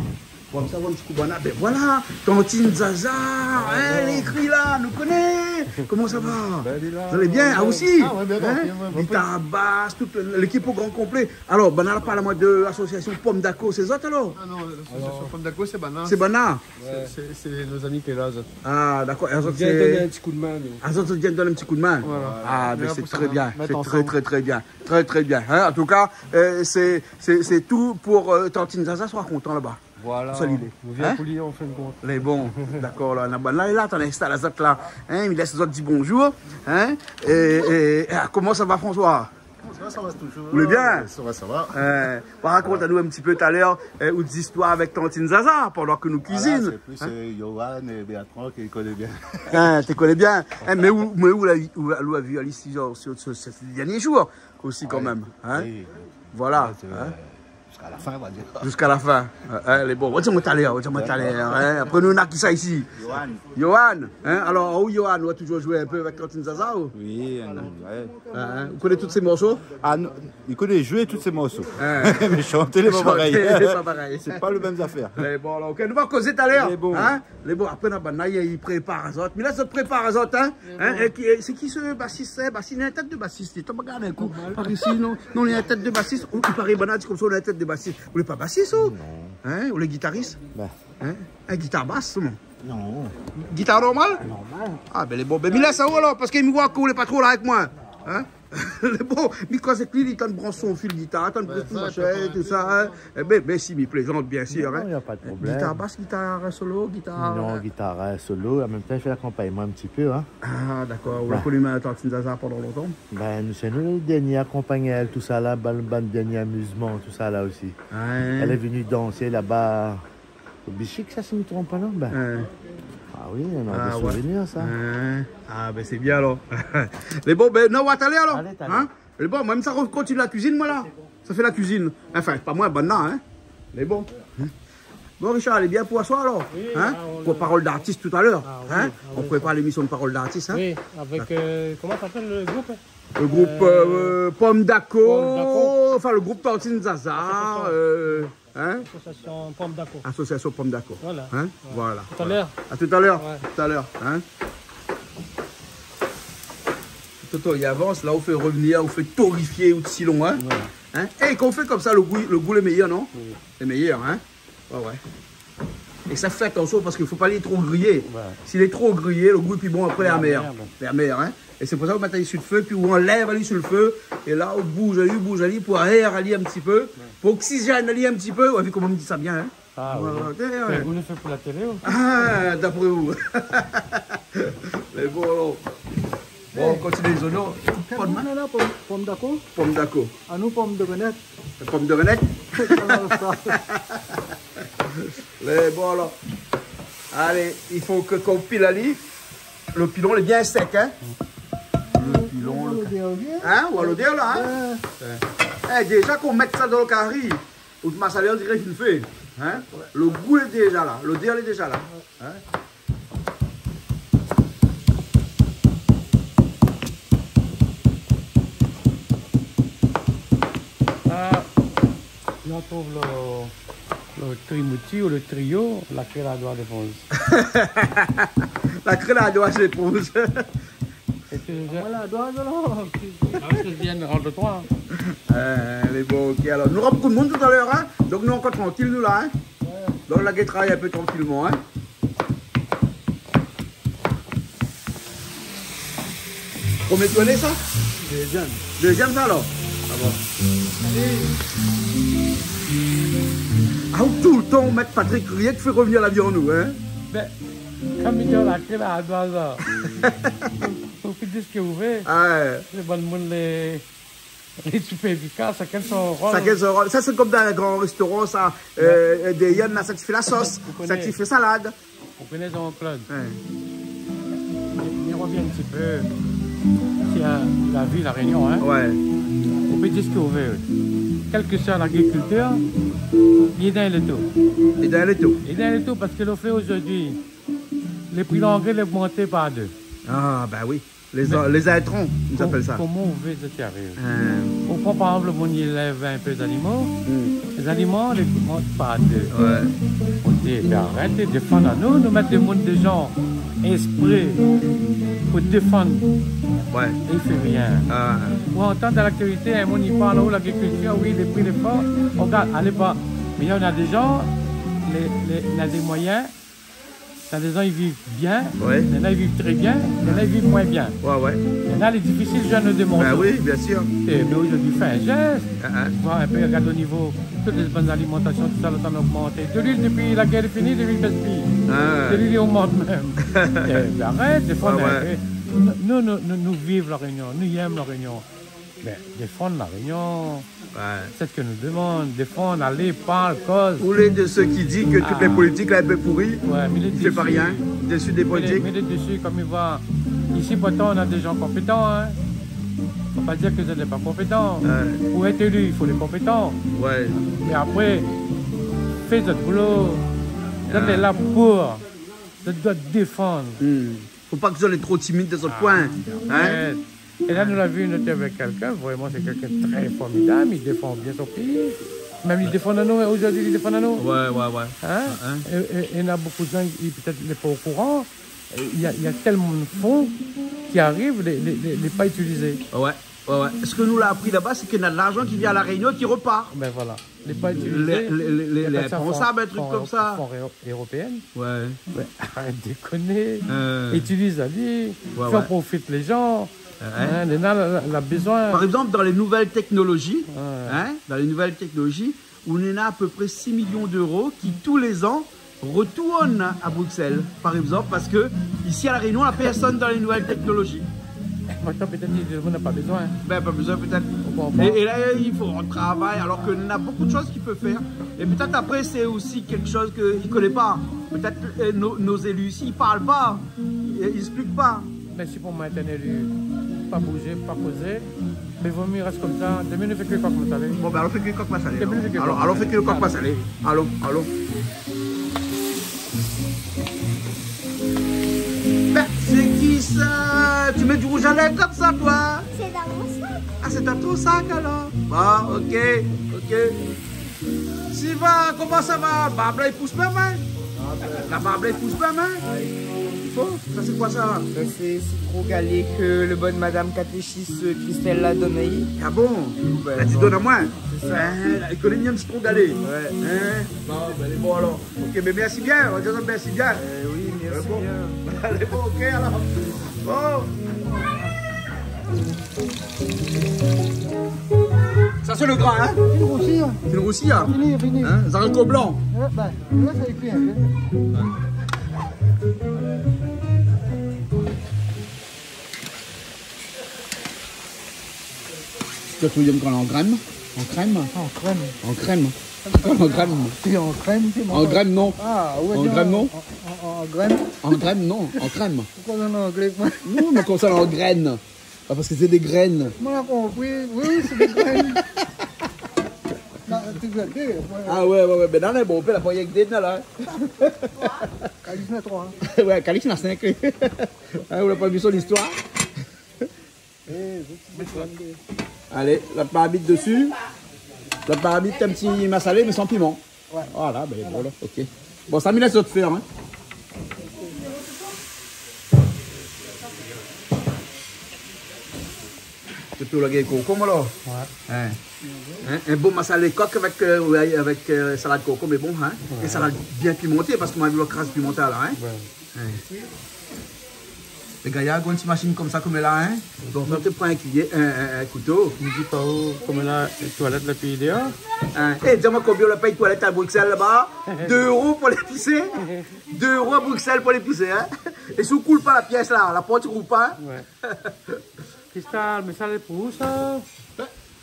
Bon, sa, in ti kou banna. Ben voilà, Tantine Zaza, hein, lé ékri la, nou koné. Koman sa va ? Ben, lé la. Zot lé bien, ah, osi ? Ah, ouais, bien, hein ? Bien, ouais, ouais. Gitar, bas, tout le, lékip o gran konplé. Alor, banna la parl amoin de l'asosiasion Pomme d'Aco, sé zot, alor ? Ah non, l'asosiasion Pomme d'Aco, sé banna. Sé banna ? Ouais. Sé, sé, sé nout zami ki lé la, zot. Ah, dakor. É zot, zot i vien donn in ti kou d'min, nou. Ah, zot, zot i vien donn in ti kou d'min. Voilà. Ah, ben, sé tré bien. Mèt ansanm. Sé tré, tré, tré bien. Tré, tré bien. Hein, an tou ka, euh, sé, sé, sé tout pou, euh, Tantine Zaza, soi kontan laba. Voilà. Sa li lé. Nou vien pou li, an fin d'kont. Lé bon. Dakor, la, la, la, atann, instal azot la. Hein, mi lès azot di bonjour. Hein ? É, é, é, ah, koman sa va, François ? Non, sa va toujour. Ou lé bien ? Sa va, sa va. Euh, bon, rakont anou in ti pé talèr, euh, out zistoir avèk Tantine Zaza, pandan ke nou kuizine. Voilà, sé plis, euh, Yohann é Bertrand ki koné bien. Hein, té koné bien. Hein, mé ou, mé ou la, ou la, ou la vi ali si, janr, sur, sur, sur sé dernié jour osi, kan mèm, hein ? Oui. Voilà, hein ? Ziska la fin, on va dir. Ziska la fin. Euh, euh, lé bon. Ou di amoin talèr, ou di amoin talèr, hein. Apré nou, na kisa isi ? Yohann. Yohann, hein ? Alor, ou Yohann, ou la toujour zoué in pé avèk Tantine Zaza, ou ? Oui, in, ouais. Hein, hein. Ou koné tout sé morso ? Ah non, li koné zoué tout sé morso. Hein. Mé shanté, lé pa parèy. Shanté, lé pa parèy. Sé pa le mèm zafèr. Lé bon, alor, OK, nou va kozé talèr, hein ? Lé bon. Lé bon, apré, na banna, i prépar azot. Mé la, sa prépar azot, hein ? Hein, é ki, é sé ki se basis, sé basis, néna in tèt de basis, li, atann, gard in kou. Par isi, non, non, néna in tèt de basis. Ou, i paré, banna di konmsa, ou néna in tèt de basis. Ou lé pa basis, ou ? Non. Hein ? Ou lé gitaris ? Bah. Hein ? In gitar bas, non ? Non. Gitar normal ? Normal. Ah, ben, lé bon. Ben, mi lès aou alor, parske mi voi ke ou lé pa tro la avèk moin. Hein ? Lé bon, mi koz èk li, li tann bransh son fil gitar, tann bransh tout machin, tout sa, hein. Eh ben, ben, si, mi plézant, bien sir, hein. Non, non, y a pas de problème. Gitar bas, gitar solo, gitar, euh, gitar solo, an mèm tan, i fé lakonpagnman in ti pé, hein. Ah, dakor. Ou la koni Tantine Zaza pandan lontan ? Ben, nou, sé nou le dernié akonpagn aèl, tout sa la, bann, bann dernié amizman, tout sa la osi. Ah, ouais. Èl lé vni dansé laba, o Bichique, sa, si mi tronp pa, non ? Ben. Ouais. Ah oui, on a des souvenirs, ça. Ouais. Ah, ben, sé bien, alor. Lé bon, ben, nou va talèr, alor. Alé, talèr. Hein ? Lé bon, moin, mi sa kontinié la kuizine, moin, la. Sa fé la kuizine. Anfin, pa moin, banna, hein. Lé bon. Bon, Richard, lé bien pou aswar, alor. Oui, hein ? Ah, on a parole d'artiste tout à l'heure, ah oui, hein ? Ah oui. On prépare l'émission de parole d'artiste, hein ? Oui, avec, euh, comment s'appelle le groupe ? Le groupe, euh, euh, Pomme d'Ako. Pomme d'Ako. Enfin, le groupe Tantine Zaza, association. Euh, Hein ? Association Pomme d'Ako. Association Pomme d'Ako. Voilà. Hein ? Ouais. Voilà. Tout à l'heure. À tout à l'heure. Ouais. Tout à l'heure. Hein ? Toto, i avans, la, ou fé revnir, ou fé torifié out silon, hein ? Ouais. Hein ? É kan ou fé konmsa, le gou, le gou lé méyèr, non ? Oui. Lé méyèr, hein ? Ouais, ouais. É sa, fé atansion parske fo pa li lé tro griyé. Ouais. Si li lé tro griyé, le gou lé pi bon, apré, lé amèr. Lé amèr, hein. Lé amèr, hein. É sé pou sa ou mèt ali su le fé, pi ou anlèv ali su le fé. É la, ou bouz ali, ou bouz ali, pou èr ali in ti pé, pou oksizèn ali in ti pé. Ou la vi koman mi di sa bien, hein ? Ah, ouais, oui. Ouais, ouais. Ou lé fé pou la télé, ou ? Ah, d'apré ou. Mé bon, alor. Bon, on continue les oignons. Kèl group la, la, Pomme, Pomme d'Ako ? Pomme d'Ako. Anou, Pomme de Renette. Pomme de Renette ? Kanal Austral. Lé bon, alor. Alé, i fo ke, kan ou pil ali, le pilon lé bien sèk, hein ? Le pilon, le... Ou a lodèr, oui. Hein ? Ou a lodèr, la, hein ? Ouais. Ouais. Eh, déza, kan ou mèt sa dan le kari, out masalé, on diré fine fé. Hein ? Ouais. Le gou lé déza la. Lodèr lé déza la. Hein ? Ah, si on trouve le, le trimouti ou le trio, la crêpe à doigts défonce. La crêpe à doigts défonce. Et puis, je... Voilà, doigt, alors. Ah, je viens de rendre trois. Euh, lé bon, OK. Alor, nou nora bonpé de moun tout à l'heure, hein. Donk, nou lé ankor trankil, nou, la, hein. Ouais. Donk, la, i travay in pé trankilman, hein. Konbien tourné sa ? Dézièm. Dézièm sa alor ? Ah bon. Ah, ou toultan ou mèt Patrick Riet fé revnir la viann, ou, hein ? Ben, kom mi di, la crêpe à doigts, la. Ou pé dir sak ou vé. Ah ouais. Lé bann moun, lé Lé ti pé éfikas, shakinn son rol. Shakinn son rol. Sa, sé kom dan in gran réstoran, sa. Ouais. Euh, dé yèn la, sak i fé la sos, sak i fé salad. Ou koné, ou koné, Jean-Claude. Ouais. Mi, mi revien in ti pé si, euh, la vi La Rényon, hein. Ouais. Ou pé dir sak ou vé. Kèl ke soi lagrikiltir, li lé dan léto. Li lé dan léto. Li lé dan léto parske lo fé zordi, lo pri langré la ogmanté par dé. Ah, ben oui. Les, les intrants, ils appellent ça. Mé ko-, koman ou vé zot i ariv ? Hein. Ou pran, par égzanp, lo moun i élèv in pé zanimo. Hmm. Lé zanimo, lé ogmant par dé. Ouais. Ou di, ben, arèt défann anou, nou mèt dé moun, dé jan ésprè pou défann. Ouais. É i fé rien. Ah. Ou antann dan laktialité, in moun i parl, oh, lagrikiltir, oui, lo pri lé for. Ou gard, alé pa. Mé néna dé jan, lé, lé, néna dé moiyin, Néna dé jan i viv bien, ouais, néna i viv trè bien, néna i viv moin bien. Ouais, ouais. Néna lé difisil, zot i démonn. Ben oui, bien sûr. É ben, zordi, fé in zès. Ah, ah. Voir in pé, gard o nivo tout lé bann alimantasion, tout sa, la, sa la ogmanté. De luil, dopi la guèr lé fini, de luil i bès pi. Ah. De luil i ogmant mèm. É ben, arèt défann in pé. Ouais, ouais. Nou, nou, nou, nou viv La Rényon, nou yèm La Rényon. Ben, défann La Rényon. Ouais. Sé sak nou demann. Défann, alé, parl, koz. Ou lé de sak i di ke tout lé politik la, in pé pouri, i fé pa rien, dési dé politik. Mé lé, mé lé dési, kom i voi. Isi, pourtan, nou na dé jan konpétan, in. Fo pa dir ke zot lé pa konpétan. Ouais. Pou èt éli, i fo lé konpétan. Ouais. Mé apré, fé zot boulo. Zot lé la pou, zot doi défann. Hmm. Fo pa ke zot lé tro timid dan zot koin, in. É la, nou la vi, nou té avèk kèlkin, vréman, sé kèlkin de trè formidab, i défann bien son péi. Mèm i défann anou, in, zordi, i défann anou. Ouais, ouais, ouais. In ? É, é, é na bonpé de jan, i, pétèt, lé pa o kouran. É na, na tèlman de fon ki ariv, lé, lé, lé, lé pa itilizé. Ouais, ouais, ouais. Sak nou la apri laba, sé ke na de larzan ki vien La Rényon, ki repar. Ben voilà. Lé pa itilizé. Lé, lé, lé, lé, lé, lé, fon, fon, fon, fon éropéen. Ouais. Mé arèt dékoné. Itiliz ali. Ouais, ouais. Fé profit lé jan. Ouais. In, lé la, la, la bezoin. Par égzanp, dan lé nouvèl téknolozi, in, dan lé nouvèl téknolozi, ou néna apépré sis milion d'éro ki, tou lé zan, retourn a Bruxelles, par égzanp, parske isi, a La Rényon, na pèrsone dan lé nouvèl téknolozi. Mintnan, pétèt, i di, nou na pa bezoin. Ben, pa bezoin, pétèt. É, é la, i fo rant travay, alor ke na bonpé de shoz ki pé fèr. É pétèt apré, sé osi kékshoz ke i koné pa. Pétèt, euh, nos, nos élus isi, i parl pa, i, i ésplik pa. Mé si pou moin, èt in éli, pa bouzé, pa kozé, mé vo mié rès konmsa. Domin nou fé kui kok masalé. Bon, ben, alon fé kui kok masalé, alon. Domin nou fé kui kok masalé. Alon, alon. Ben, sé ki sa ? Tu mets du rouge à lèvres comme ça, toi ? C'est dans mon sac. Ah, c'est dans ton sac, alors ? Bon, ok, ok. Siva, koman sa va ? Barb la i pous pa, in ? La barb la i pous pa, in ? Sa, sé koi sa ? Sa, sé sitron galé ke le bonne madame catéchiste Christelle la donn ali. Ah bon ? Ben, la di, donn amoin. Sé sa. In, i koné bien sitron galé. Ouais. In ? Bon, ben, lé bon alor. Ok, ben, mèrsi bien. Nou va dir mèrsi bien. Euh, oui, mèrsi bien. Lé bon, ok, alor. Bon. Sa, sé le grin, in ? Fine rousi, in. Fine rousi, in ? Fini, fini. In ? Zariko blan. Ouais, ben, la, sa i kui in pé. Ou trouv kan an grèm ? An krèm ? An krèm. An krèm. Kan an grèm. Sé an krèm, sé an grèm, non. Ah, ouais, an grèm, non. An, an, an grèm. An grèm, non. An krèm. Poukoi ou anglé, moin ? Non, mé konmsa, an grèn. Ah, parske sé dé grèn. Moin la konpri. Oui, oui, sé dé grèn. Non, ti vé di, ouais. Ah ouais, ouais, ouais. Ben, non, non, bon, ou pé la poigné èk dé, la. Calix na troi, in. Ouais, Calix na sink, oui. In, ou la pa vi son listoir ? Eh, zot i dékonn. Alé, lot marmit dési. Lot marmit, in ti masalé, mé san piman. Ouais. Voilà, ben, voilà, ok. Bon, sa mi lès zot fèr, in. Té pou lagay konkonm, alor ? Ouais. In. In, in bon masalé kok avèk, euh, ouais, avèk, euh, salad konkonm, mé bon, in. Ouais. É salad bien pimanté, parske moin la vi lo kraz pimanté la, in. Ouais. In. Lé gayar, kan in ti mashine konmsa konm la, in. Donk, nou té pran in kuiyèr, in, in, in kouto. Mi di pa ou, konm la, toilèt la, pi déor. In. Eh, di amoin konbien ou la pèy toilèt a Bruxelles laba ? Dé éro pou lé pisé. Dé éro a Bruxelles pou lé pisé, in. É si ou koul pa la pyès la, la port i rouv pa, in. Ouais. Cristal, mé sa lé pou ou, sa ?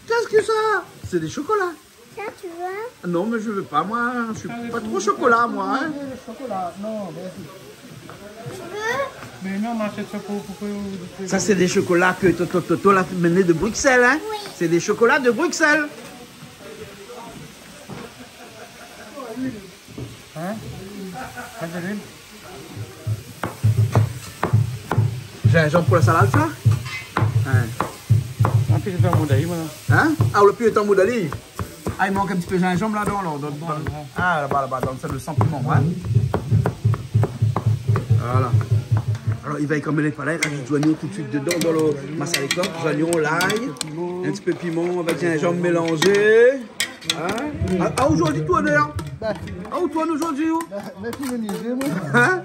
Qu'est-ce que ça ? C'est des chocolats. Tiens, tu veux un ? Non, mais je veux pas, moi. Je suis pas trop chocolat, moi, hein. Le chocolat, non, merci. Tu veux ? Mais non, ma chérie, c'est pour, pour, pour... Ça, c'est des chocolats que Toto, Toto l'a mené de Bruxelles, hein ? Oui. C'est des chocolats de Bruxelles. Hein ? Mèt de luil. Zinzanm pou la salad, sa ? Hein ? Anplis, lé pa moud ali, moin. Hein ? Ah, ou la pi lé pa moud ali. Ah, i mank in ti pé zinzanm ladan, alor. Donk, ah, laba, laba, donk sa, le san piman, hein. Voilà. Alor, i va, kom lé pa la, i rajout zoignon tout de suite dedan, dan le massalé kok. Zoignon, lay, in ti pé piman avèk zinzanm mélanzé. Hein ? Ah, ah, zordi, tournèr. Bah. Ah, ou tourn zordi, ou ? Bah, mèrsi de miz, moin. Hein ?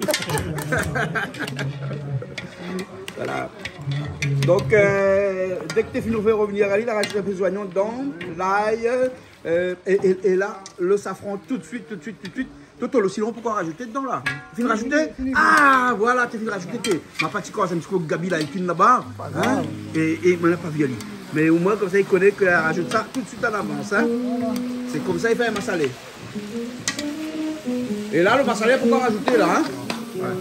Voilà. Donk, euh, dèk té fini fé revenir ali, la rajout in pé zoignon dedan, lay, euh, é, é, é la, le safran tout de suite, tout de suite, tout de suite. Toto, le sitron, poukoi rajout dedan, la ? Fini rajouté ? Fini, fini. Ah, voilà, té fini rajouté, té. Ma parti koz in ti kou Gaby, la, épi laba, hein ? Pa grav. É, é moin la pa vi ali. Mé omoin, konmsa, li koné ke la rajout sa tout suit an avans, in. Sé konmsa li fé in masalé. É la, lo masalé, fo pa rajouté la, in. Oué.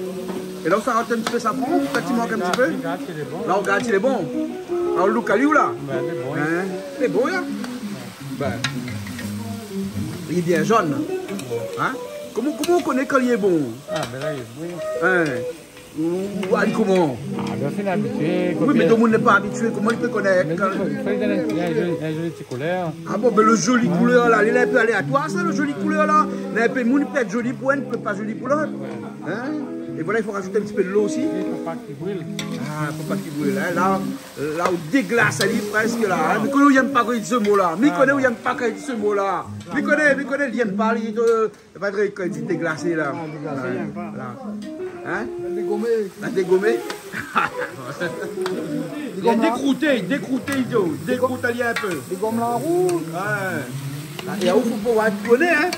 É la, ou sa rajout in ti pé safran, ou fé ti mank in ti pé. La, ou gard si lé bon. La, ou louk ali ou la. Bin, lé bon, in. Lé bon, in. Bin. Li lé bien jone. In ? Koman, koman ou koné kan li lé bon ? A, bin la, lé bon. In ? Ou, ou, ali koman ? A, bin, sé labitié. Oui, mé domoun lé pa abitié, koman li pé konèt ? Mé i fo, i fo li done in, in zoli, in zoli ti koulèr. A bon, bin, lo zoli koulèr la, li lé in pé aléatoir sa, lo zoli koulèr la. Néna in pé moun i pé èt zoli pou inn, i pé pa zoli pou lot. In ? É voila, i fo rajout in ti pé dolo osi. I fo pa ki bril. A, fo pa ki bril, in. La, la, ou déglas ali prèsk la, in. Mi koné ou yèm pa kan i di se mo la. Mi koné ou yèm pa kan i di se mo la. Mi koné, mi koné, li yèm pa, li, euh, Sé pa vré, kan i di déglasé la. A, déglasé, la, i yèm pa. La. In ? La dégomé. La dégomé. Li la dékrouté, dékrouté, li di, dékrout ali in pé. Dégom la rout. Oué. A, é aou, fo pa ou arèt tourné, in.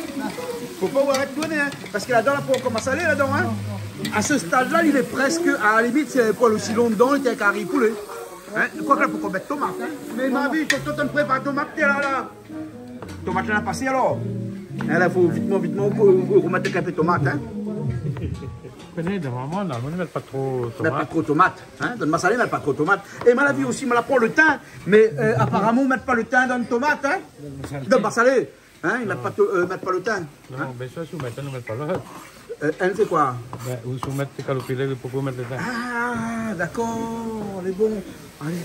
Fo pa ou arèt tourné, in. Parske ladan, la, pankor masalé ladan, in. Non, non. A se stad la, li lé prèsk, a la limit, sé in pol osi lon dedan, li té in kari poulé. In ? Koi ke la, pankor mèt tomat, in. Mé ma vi, Toto, ou prépar tomat, té la, la. Tomat la, la pasé alor. In, la, fo vitman, vitman, ou, ou, ou mèt in pé tomat, in. Koné, normalman, normalman, i mèt pa tro tomat. Mèt pa tro tomat, in. Dan masalé, mèt pa tro tomat. É ma la vi osi, ma la pran lo tin. Mé, euh, aparaman, i mèt pa lo tin dan tomat, in. Dan masalé. Dan masalé, in, i mèt pa to-, euh, mèt pa lo tin. Non, in. Bin, sa, si ou mèt, nou mèt pa la. Euh, èl sé koi ? Bin, ou sou mèt kaloupilé, pou ou mèt lo tin. A, dakor, lé bon. Alé.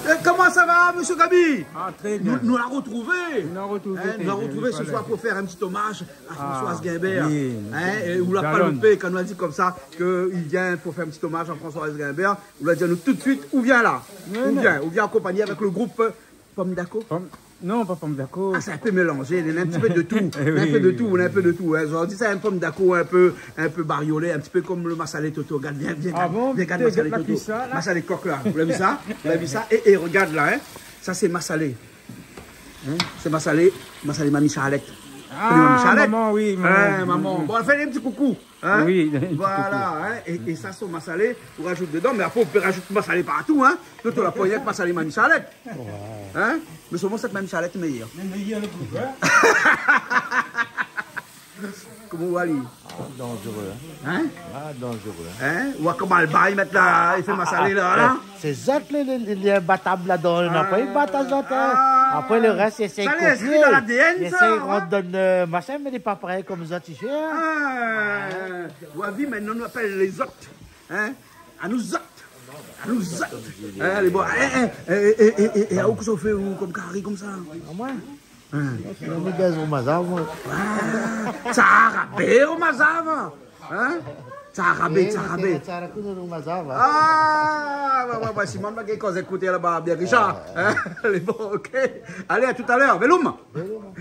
Euh, koman sa va, mésyé Gabi ? A, trè bien. Nou, nou la rotrouvé. Nou la rotrouvé, in, nou la rotrouvé se soir pou fé in ti omaz a Françoise Guimbert. A, oui. In, é ou la pa loupé, kan nou la di konmsa ke li vien pou fé in ti omaz a Françoise Guimbert, ou la di anou tout suit, ou vien la. Oué, ou vien, ou vien akonpagné avèk lo group, euh, Pom Dako ? Pom, non, pa Pom Dako. A, sé in pé mélanzé, néna in ti pé de tou. Oui, oui, oui. Néna in pé de tou, néna in pé de tou, in. Zordi sé in Pom Dako in pé, in pé bariolé, in ti pé konm lo masalé Toto. Gard, vien, vien, gard, vien gard masalé Toto. A bon ? Té, gard la kuis sa, la. Masalé kok la. Ou la vi sa ? Ou la vi sa ? É, é rogard la, in. Sa sé masalé. In ? Sé masalé, masalé Mami Charlette. A, Mami Charlette. Momon, oui, momon. In, momon. Bon, fé in ti koukou. In ? Oui. Voilà, in. É, é sa, son masalé, ou rajout dedan, mé apré, ou pé rajout masalé partou, in. Donk, ou la pran rienk masalé Mami Charlette. Oué. In ? Mé solman, sèt Mami Charlette lé méyèr. Lé méyèr, lo gou, in ? Koman ou alé ? A, danzéré, in ? In ? A, danzéré, in ? In ? Ou koman, lo ba, i mèt la, i fé masalé la, la ? Sé zot lé, lé, lé, lé inbatab ladan, na pa i bat azot, in. A. Apré, lo rès, sé kopié. Sa, lé inskri dan l'A D N, sa, in ? Sé rant dan, euh, machin, mé lé pa parèy konm zot i fé, in. A. Ou la vi, mintnan, nou apèl lézot, in ? Anou zot. Anou zot. In, lé bon. É, é, é, aou, kosa ou fé, ou, konm kari, konmsa ? Amoin ? In. Moin, mi gaz o mazav, moin. A, sa rabé o mazav. In ? Sa rabé, sa rabé. Sa rabé o mazav, in. A, oué, oué, oué, Simon va gingn koz ékouté laba, bien Richard. A. In ? Lé bon, OK. Alé, a tout à l'heure. Veloum. Veloum.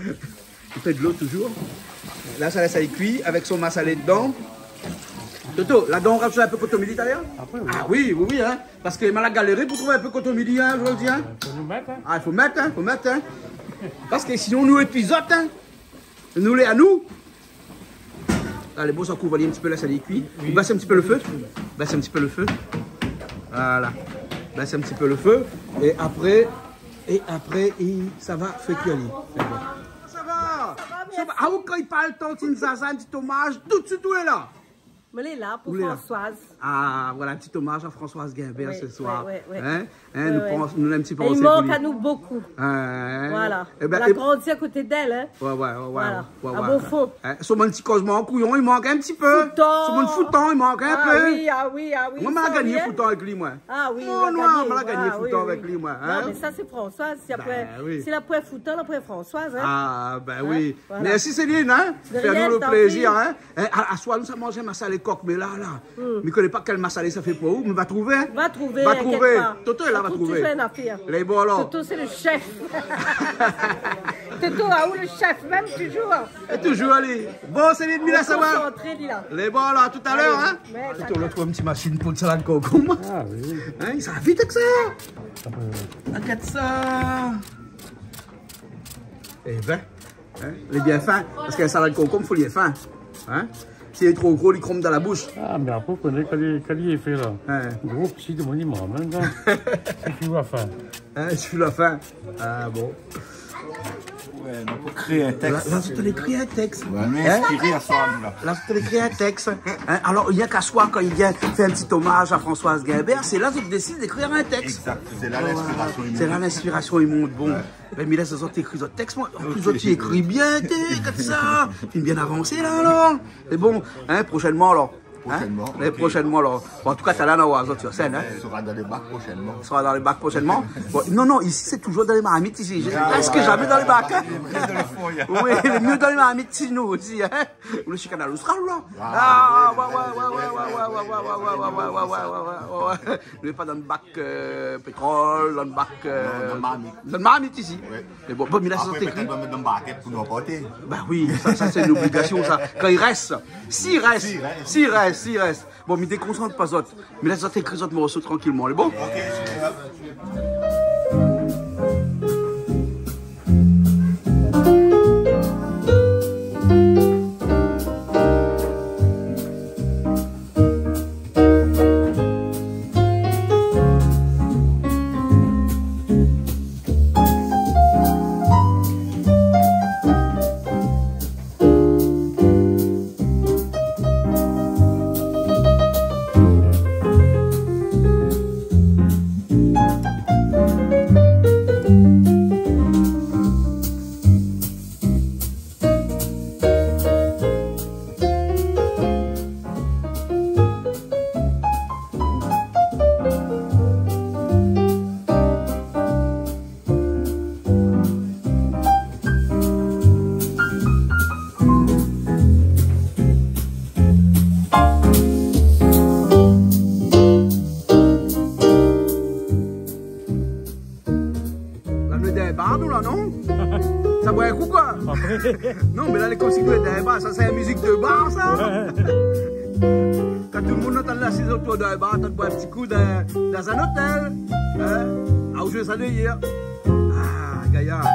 I fé dolo touzour. La, sa lès ali kui avèk son masalé dedan. Toto, ladan, ou rajout in pé kotomili talèr ? Apré, oui. A oui, oui, oui, in. Parske ma la galéré pou trouv in pé kotomili, in, zordi, in. Fo nou mèt, in. A, fo mèt, in, fo mèt, in. Parske sinon, nou épuiz azot, in. Nou lé anou. Alé, bon, sa kouv ali in ti pé, lès ali kui. Oui. Ou bès in ti pé lo fé. Bès in ti pé lo fé. Voilà. Bès in ti pé lo fé. É apré, é apré, é sa va fé kui ali. Sa va ? Sa va, mèrsi. A, ou, kan i parl tantine Zaza, in ti omaz, tout suit ou lé la. Mé lé la pou Françoise. A, voilà, in ti omaz a Françoise Guimbert se soir. Oui, oui, oui. In ? In, nou pans, nou lèm ti pansé pou li. É li mank anou bokou. In ? Voilà. Ébin, la grandi a koté d'èl, in. Oué, oué, oué, oué. Voilà. A bon fon. In, son bann ti kozman kouyon, i mank in ti pé. Foutan. Son bann foutan, i mank in pé. A oui, a oui, a oui. Moin, ma la gingn foutan avèk li, moin. A oui, ou la gingn. Non, non, ma la gingn foutan avèk li, moin, in. Non, mé sa, sé Françoise. Si apré, si la poin foutan, la poin Françoise, in. A, bin oui. Voilà. Mèrsi, Céline, in. De rien, tanpri. Fé anou lo plézir, in. In, a, aswar, nou sa manz in masalé kok, mé la, la, mi koné pa kèl masalé sa fé pou ou, mé va trouvé, in. Va trouvé, inkièt pa. Toto lé la, va trouvé. Fo touzour fé in afèr. Lé bon, alor. Toto, sé lo shèf. Toto, aou lo shèf, mèm touzour. É touzour, alé. Bon, sé li, mi la sava. Konsantré, li la. Lé bon, alor, a tout à l'heure, in. Alé, mèrsi. Toto, la trouv in ti mashine pou salad konkonm. A oui. In, sa va vit èk sa. Inkièt sa. Ébin. In ? Lé bien fin. Parske in salad konkonm, fo li lé fin. In ? Si lé tro gro, li kronm dan la boush. Ah, mé apré, ou koné kan li, kan li lé fé la. Hein. Gro, pti, de moniman, mèm la. Sé fini la fin. Hein, sé fini la fin. Ah, bon. Ouais, donk, pou kréé in tèks. La, la, zot la ékri in tèks. Ouais. Nou lé inspiré aswar, nou, la. La, zot la ékri in tèks. Hein, alor, néna ka swar, kan li vien fé in pti omaz a Françoise Guimbert, sé la, zot i désid ékri in tèks. Exactement. Sé la, linspirasion i mont. Sé la, linspirasion i mont. Bon. Ouais. Mé mi lès azot ékri zot tèks, moin. An plis, zot i ékri bien, té, konmsa. Fine bien avansé, la, alor. Mé bon, hein, proshènman, alor. Hein ? Proshènman, ok. Mé proshènman, alor. Bon, an tou ka, talèr, nou va oir azot sir sèn, hein. Sra dan le bak proshènman. Sra dan le bak proshènman. Bon, non, non, isi, sé toujour dan lé marmit, isi. Ah, ouais, ouais, ouais. Prèsk jamé dan le bak, hein. Lé myé dan le fon, ya. Oui, lé myé dan lé marmit, isi, nou osi, hein. Ou lé si Kanal Austral, la. Ah, ouais, ouais, ouais. Nou lé pa dan le bak, euh, pétrol, dan le bak, euh, dan le marmit. Dan le marmit isi. Ouais. Mé bon, bon, mé la, apré, sa, pétèt ékri. Nou va mèt dan barkèt pou nou anporté. Ba oui, sa, sa, sé in obligasion, sa. Kan i rès, si i rès, si i rès, si i rès. Bon, mi dékonsant pa zot. Mi lès azot ékri zot morso trankilman, lé bon ? Ok, super. La nou lé dan in bar, nou, la, non ? Sa boir in kou, koi ? Apré. Non, mé la, lé konmsi nou lé dan in bar. Sa, sé in mizik de bar, sa. Ouais. Kan tout le moun antann la asiz otour dan in bar, antann boir in pti kou dan, dan in otèl. Hein ? Ah, ou zoué sa dèryèr. Ah, gayar.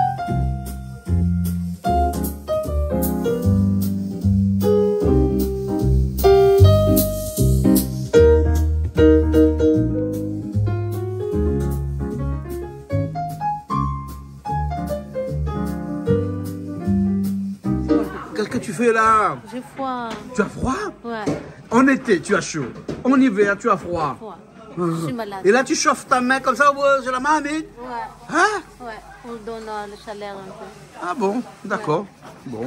Qu'est-ce que tu fais là ? J'ai froid. Tu as froid ? Ouais. En été, tu as chaud. En hiver, tu as froid. Froid. Je suis malade. Et là, tu chauffes ta main comme ça au bout de la marmite ? Ouais. Hein ? Ouais, on donne, euh, le chaleur un peu. Ah bon, d'accord. Ouais. Bon,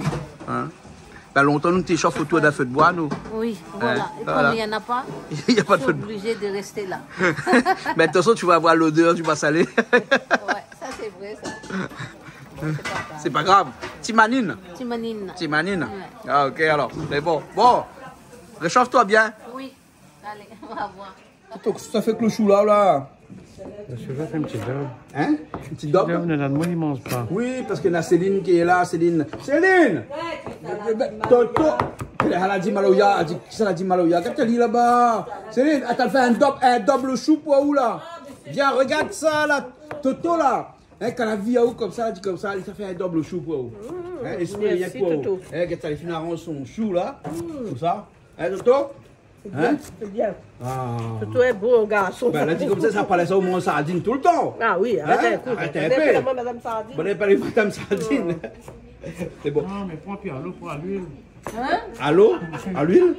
hein. Ben, lontan, nou té shof otour d'in fé d'boi, nou. Oui, voilà. Hein, voilà. Et comme il y en a pas, je suis obligée de rester là. Mais attention, tu vas avoir l'odeur du massalé. Ouais, ça, c'est vrai, ça. C'est pas grave. Ti manine. Ti manine. Ti manine. Ouais. Ah, ok, alors. Mais bon. Bon. Réchauffe-toi bien. Oui. Allez, on va voir. Toto, kosa ou fé èk lo shou la, la ? Sa, sa fé in ti dob. Hein ? In ti dob ? Dob, néna d'moin i manz pa. Oui, parske néna Céline ki lé la, Céline. Céline ! Toto ! La di maloya, la di, kisa la di maloya ? Gard ali laba. Céline, atann, fé in dob, in dob lo shou pou ou la. Vien, regard sa la, Toto la. Hein, kan la vi aou konmsa, la di konmsa, li sa fé in dob lo shou pou ou. Hein, lespri rienk pou ou. Mersi, Toto. Hein, gard sa, li fine aranz son shou la. Konmsa. Hein, Toto ? Sé bien, sé bien. Ah. Toto lé bon garson. Ben, la di konmsa, sa pa lès aou manz sardine toultan. Ah oui, arèt, ékout, arèt in pé. Madame Sardine. Bon, lé pa lé madame sardine. Sé bon. Non, mé pran pi alo, pran luil. Hein ? Alo ? A luil ?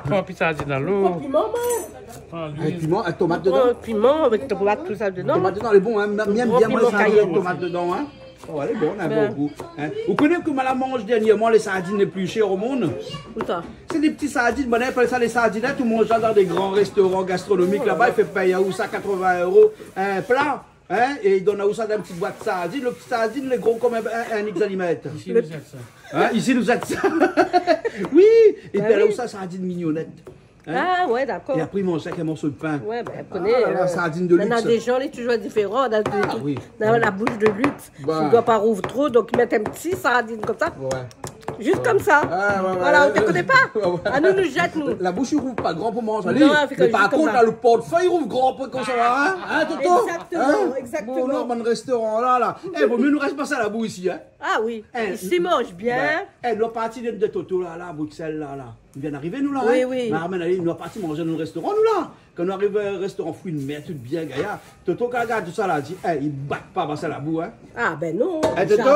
Pran pi sardine alo. Pran piman, moin. Pran luil. Avèk piman, avèk tomat dedan ? Pran piman, avèk tomat, tousa dedan. Tomat dedan, lé bon, hein. Moin mi èm bien, moin, sardine avèk tomat dedan, hein. Pran piman, kayann. Oh, lé bon, lé bon gou. Hein ? Ou koné kosa moin la manz dèrnièrman, lé sardine lé pli shèr o monn ? Kosa ? Sé dé ti sardine, bon, i apèl sa lé sardine, hein, ou manz sa dan dé gran réstoran gastronomik laba, i fé péy aou sa katrevin éro in pla, hein, é i donn aou sa dan in ti boit sardine. Lo ti sardine lé gro konm in, in, in Exalimètre. Isi, nou zèt sa. Hein, isi, nou zèt sa. Oui, é pi alor, sa, sardine mignonnette. Hein ? Ah ouais, d'accord. É apré, i manz sa èk in morso d'pin. Ouais, ben, koné, ah la la, euh, sardine de luxe. Néna dé jan, lé toujour diféran. Ah oui. Dan la boush de luxe, tu dois pas rouvre trop, donk i mèt in ti sardine konmsa. Ouais. Jis konmsa. Ah, ouais, ouais. Voilà, ou té koné pa ? Ouais, ouais. Ah, nou, nou zèt, nou. La boush i rouv pa gran pou manz ali. Non, mé par kont, la, lo portfèy i rouv gran pou konmsa, hein ? Hein, Toto ? Exactement, exactement. Hein ? Bon, non, bann réstoran la, la. Eh, vo myé nou rès pa sa la bou isi, hein ? Ah oui. Eh, isi i manz bien. Ben, eh, nou la parti de, de Toto la, la, Bruxelles la, la. Nou vien arivé, nou, la, oui, hein. Oui. Mé, mé, alé, nou la parti manzé dan in restoran, nou, la. Kan nou ariv, euh, restoran Fruits de mer, tout bien gayar. Toto, kan li gard tousa, la, li di, eh, i bat pa Bassin Labou, hein. Ah, ben non, eh, Toto ?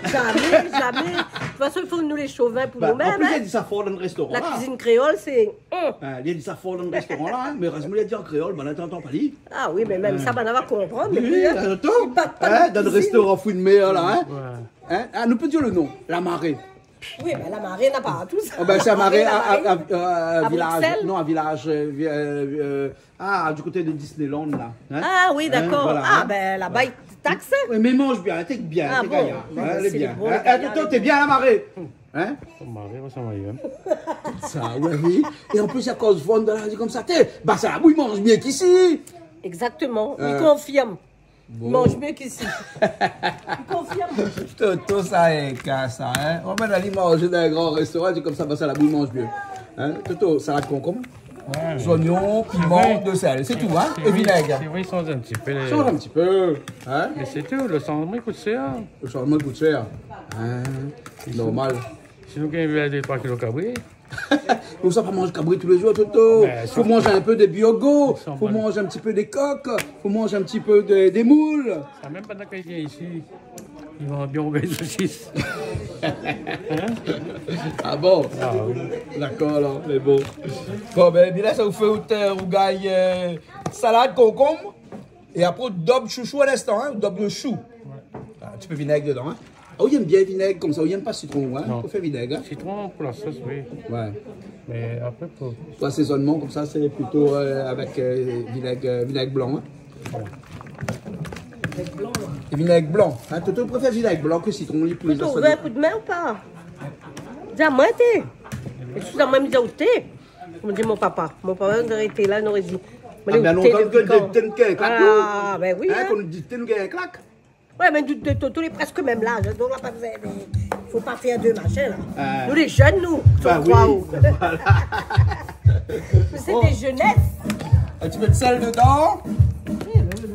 Zamé, zamé, zamé. De tout fason, i fo nou lé shovin pou nou mèm, hein. Ba, an plis, li la di sa for dan in restoran, la. La kuizine kréol, sé, hum. Hein, li la di sa for dan in restoran, la, hein. Mé érèzman, li la di an kréol, banna i antann pa li. Ah oui, mé mèm sa, banna va konprann, mé oui, hein, Toto. I bat pa la kuizine. Hein, dan in restoran Fruits de mer, la, hein. Ouais. Hein ? Ah, nou pé dir le non, La Marée. Oui, ben, La Marée na pa tousa. Oh, ben, sé La Marée, La Marée. À, à, à, à Vilaz. À Bruxelles ? Non, à Vilaz, euh, vi-, euh, euh, ah, du côté de Disneyland, là. Hein ? Ah oui, d'accord. Hein, voilà, hein. Ah, ben, laba, i taks. Oui, mé i manz bien, i taks bien, ah bon, gayar. Hein, lé bien. Hein, lé bon, hein, lé bon. Toto, té bien La Marée. Hein ? La Marée, ouais, sa va, hein. Sa, oui, oui. É an plis, i koz fon dan la ri konmsa, té, Bassin Labou i manz mié k'isi. Exactement, i konfirm. Bon. I manz mié k'isi. I konfirm. Toto, sa, é, ka sa, hein. Ou mèt ali manzé dan in gran restoran, i di konmsa, Bassin Labou i manz mié. Hein, Toto, salad konkonm, ouais, zoignon, piman, de sèl, sé tou, hein, é vinèg. Sé vré, sé vré, i sanz in ti pé. Sanz in ti pé, hein. Mé sé tou, le sanzman i kout shèr. Le sanzman i kout shèr. Hein, normal. Sinon, kan i vé dé troi kilo kabri. Ou sa pa manz kabri tou lé zour, Toto. Ben, fo manz in pé de biogo, fo manz in ti pé de kok, fo manz in ti pé de, de moul. Sa mèm pandan k'i vien isi, i vann bien rougay sosis. Hein ? Ah bon ? Ah oui. D'accord, alor, mé bon. Bon, ben, épi la, sa ou fé out, euh, rougay, euh, salad konkonm. É apré, ou dob shoushou a linstan, hein, ou dob le shou. Ouais. Ah, in ti pé vinèg dedan, hein. Ah, ou i yèm bien vinèg konmsa, ou i yèm pa sitron, hein, non, pou fé vinèg, hein. Sitron pou la sos, oui. Ouais. Mé apré, pou... Pou asézonman konmsa, sé plito, euh, avèk, euh, vinèg, euh, vinèg blan, hein. Ouais. Vinèg blan, la. É vinèg blan, hein, Toto i préfèr vinèg blan ke sitron, li pli... Toto, ou vé in kou d'min ou pa ? Di amoin, té. Ékskiz amoin, mi di aou té. Koman di mon papa ? Mon papa noré été la, noré di, ah, ben, té, lontan, dopi kan ? Té nou gingn klak, non ? Ah, ben oui, hein. Kan nou di té, nou gingn klak. Ouais, mé nou, de, de, Toto lé prèsk mèm laz, donk la pa bezoin de, fo pa fé dé mashin, la. Euh. Nou lé jenn, nou, ben oui, voilà. Mé sé dé jenès. In ti pé de sèl dedan. Oui, le, le,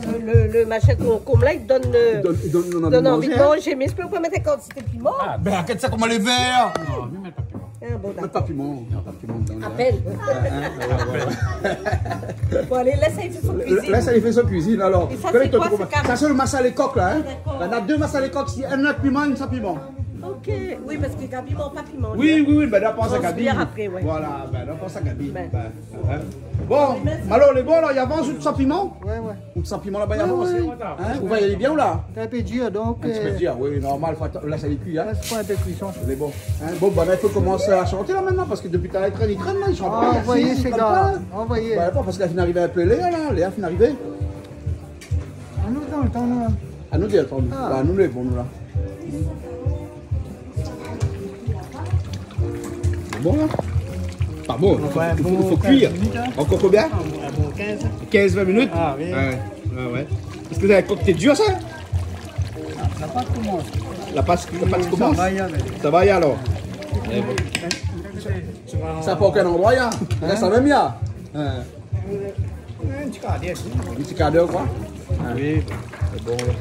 le, le, le mashin konkonm la, i donn, euh, i donn, i donn anvi manzé, hein. Donn anvi manzé, mé mi pé pa mèt ankor Té piman ? Ah, ben, arèt sa, koman lé vèr ? Non, mi mèt pa piman. Ah, bon, dakor. Mèt pa piman, mèt pa piman dedan, la. Apèl. Ah, hein, ouais, ouais, ouais. Bon, alé, lès ali fé son kuizine. Lès ali fé son kuizine, alor. É sa, sé koi, sé kari ? Sa, sé le masalé kok, la, hein. Ah, dakor. Néna dé masalé kok, si, inn avèk piman, inn san piman. Ok, oui, parske Gaby i manz pa piman, hein. Oui, oui, oui, ben, la, pans a Gaby. Pans bien apré, ouais. Voilà, ben, la, pans a Gaby. Ben. Ben. Hein ? Bon, alor, lé bon, la, i avans out san piman ? Ouais, ouais. Out san piman laba, i avans. Ouais, ouais. Hein ? Ou va alé bien, ou la ? Sé in pé dir, donk, in ti pé dir, oui, normal, fo atann, la, sa lé kui, hein ? Lès in pé kuison. Lé bon. Hein ? Bon, ben, la, i fo komans a shanté, la, mintnan, parske dopi talèr, i trène, i trène, la, i shant pa, i trène pa. Anvoy sé gar, anvoy. Ben, atann, parske la fine arivé in pé, la, la, la fine arivé. Anou, atann, atann, nou, la. Anou, di, atann. Ah. Ben, nou, lé bon, nou, la. Bon, la. Pa bon, i fo, i fo, i fo kuir. Ankor konbien ? Ah, bon, kinz. Kinz, vin minit ? Ah, oui. Ouais, ouais, ouais. Parske la kok té dir, sa ? Ah, la pat i komans. La pat, la pat i komans ? Sa va alé, alor. Lé bon. Sa pa okin landroi, hein ? Hein ? La, sa mèm, ya. Hein. In ti kar d'èr. In ti kar d'èr, koi ? Hein. Oui. Lé bon, la.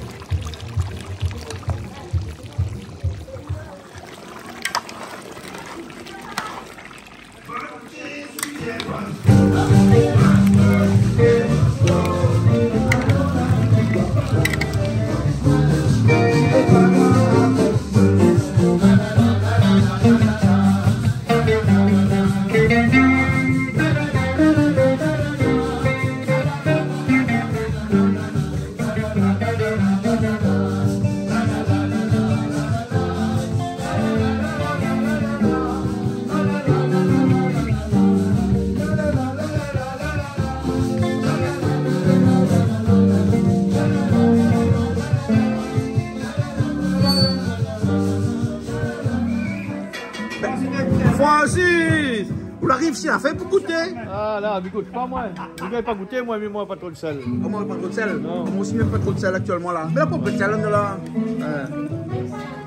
Francis, ou la ariv isi la fé pou gouté ? Ah, la, mi gout pa, moin. Mi gingn pa gouté, moin, mé moin, pa tro d'sèl. Ah, moin, pa tro d'sèl ? Non. Moin osi, mi yèm pa tro d'sèl aktièlman, la. Mé la, pa d'sèl, la. Ouais.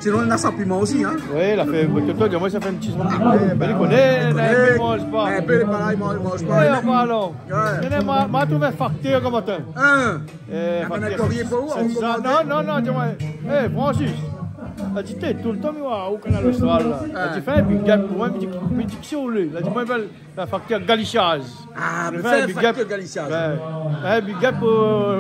Sinon, néna san piman osi, hein ? Oui, la fé, mé Toto, moin, sa fé in ti san piman. Eh ben, ouais, i koné, i manz pa. In pé, lé pa la, i manz, i manz pa. Ouais, anfin, alor. Ouais. Néna, ma, ma trouv in faktir, koman ? Hein ? Eh, ah, ben, faktir, dakor, sé, non, non, non, di amoin. Eh, Francis. La di, té, toultan mi oi aou Kanal Austral la. La di, fé in big up pou moin, mi di, mi di, kisa ou lé ? La di, moin, mi vé la faktèr galishaz. Ah, mi fé in big up. Faktèr galishaz. Ouais. Fé in big up pou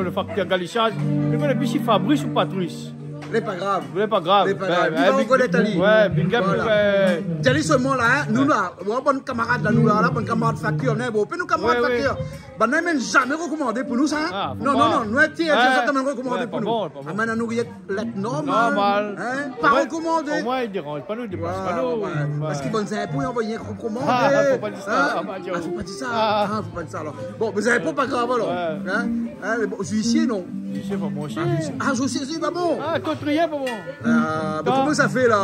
le faktèr galishaz. Mi koné pi si Fabrice ou Patrice. Lé pa grav. Lé pa grav. Lé pa grav. Ouais, li va big, rekonèt ali. Ouais, big up pou, euh, di ali solman la, hein. Nou la, bann kamarad la, nou la, bann kamarad faktèr, nou, bon, pé nou kamarad faktèr. Banna i mèm zamé rekomandé pou nou sa, hein. Ah, non, non, non, nou, té, sa, zamé rekomandé pou nou. Ah, mé nou rièk lèt normal. Normal. Hein, pa rekomandé. Omoin i déranz pa nou, i déplas pa nou. Ouais. Parske bann zinpo i anvoy rekomandé. Ah, fo pa di sa. Ah, fo pa di sa. Ah, fo pa di sa alor. Bon, mé zinpo pa grav alor. Ouais. Hein, bon, zisié non. Zisié pa bon osi. Ah, zisié, sé pa bon. Ah, tout rien pa bon. Ah, mé koman sa fé la ?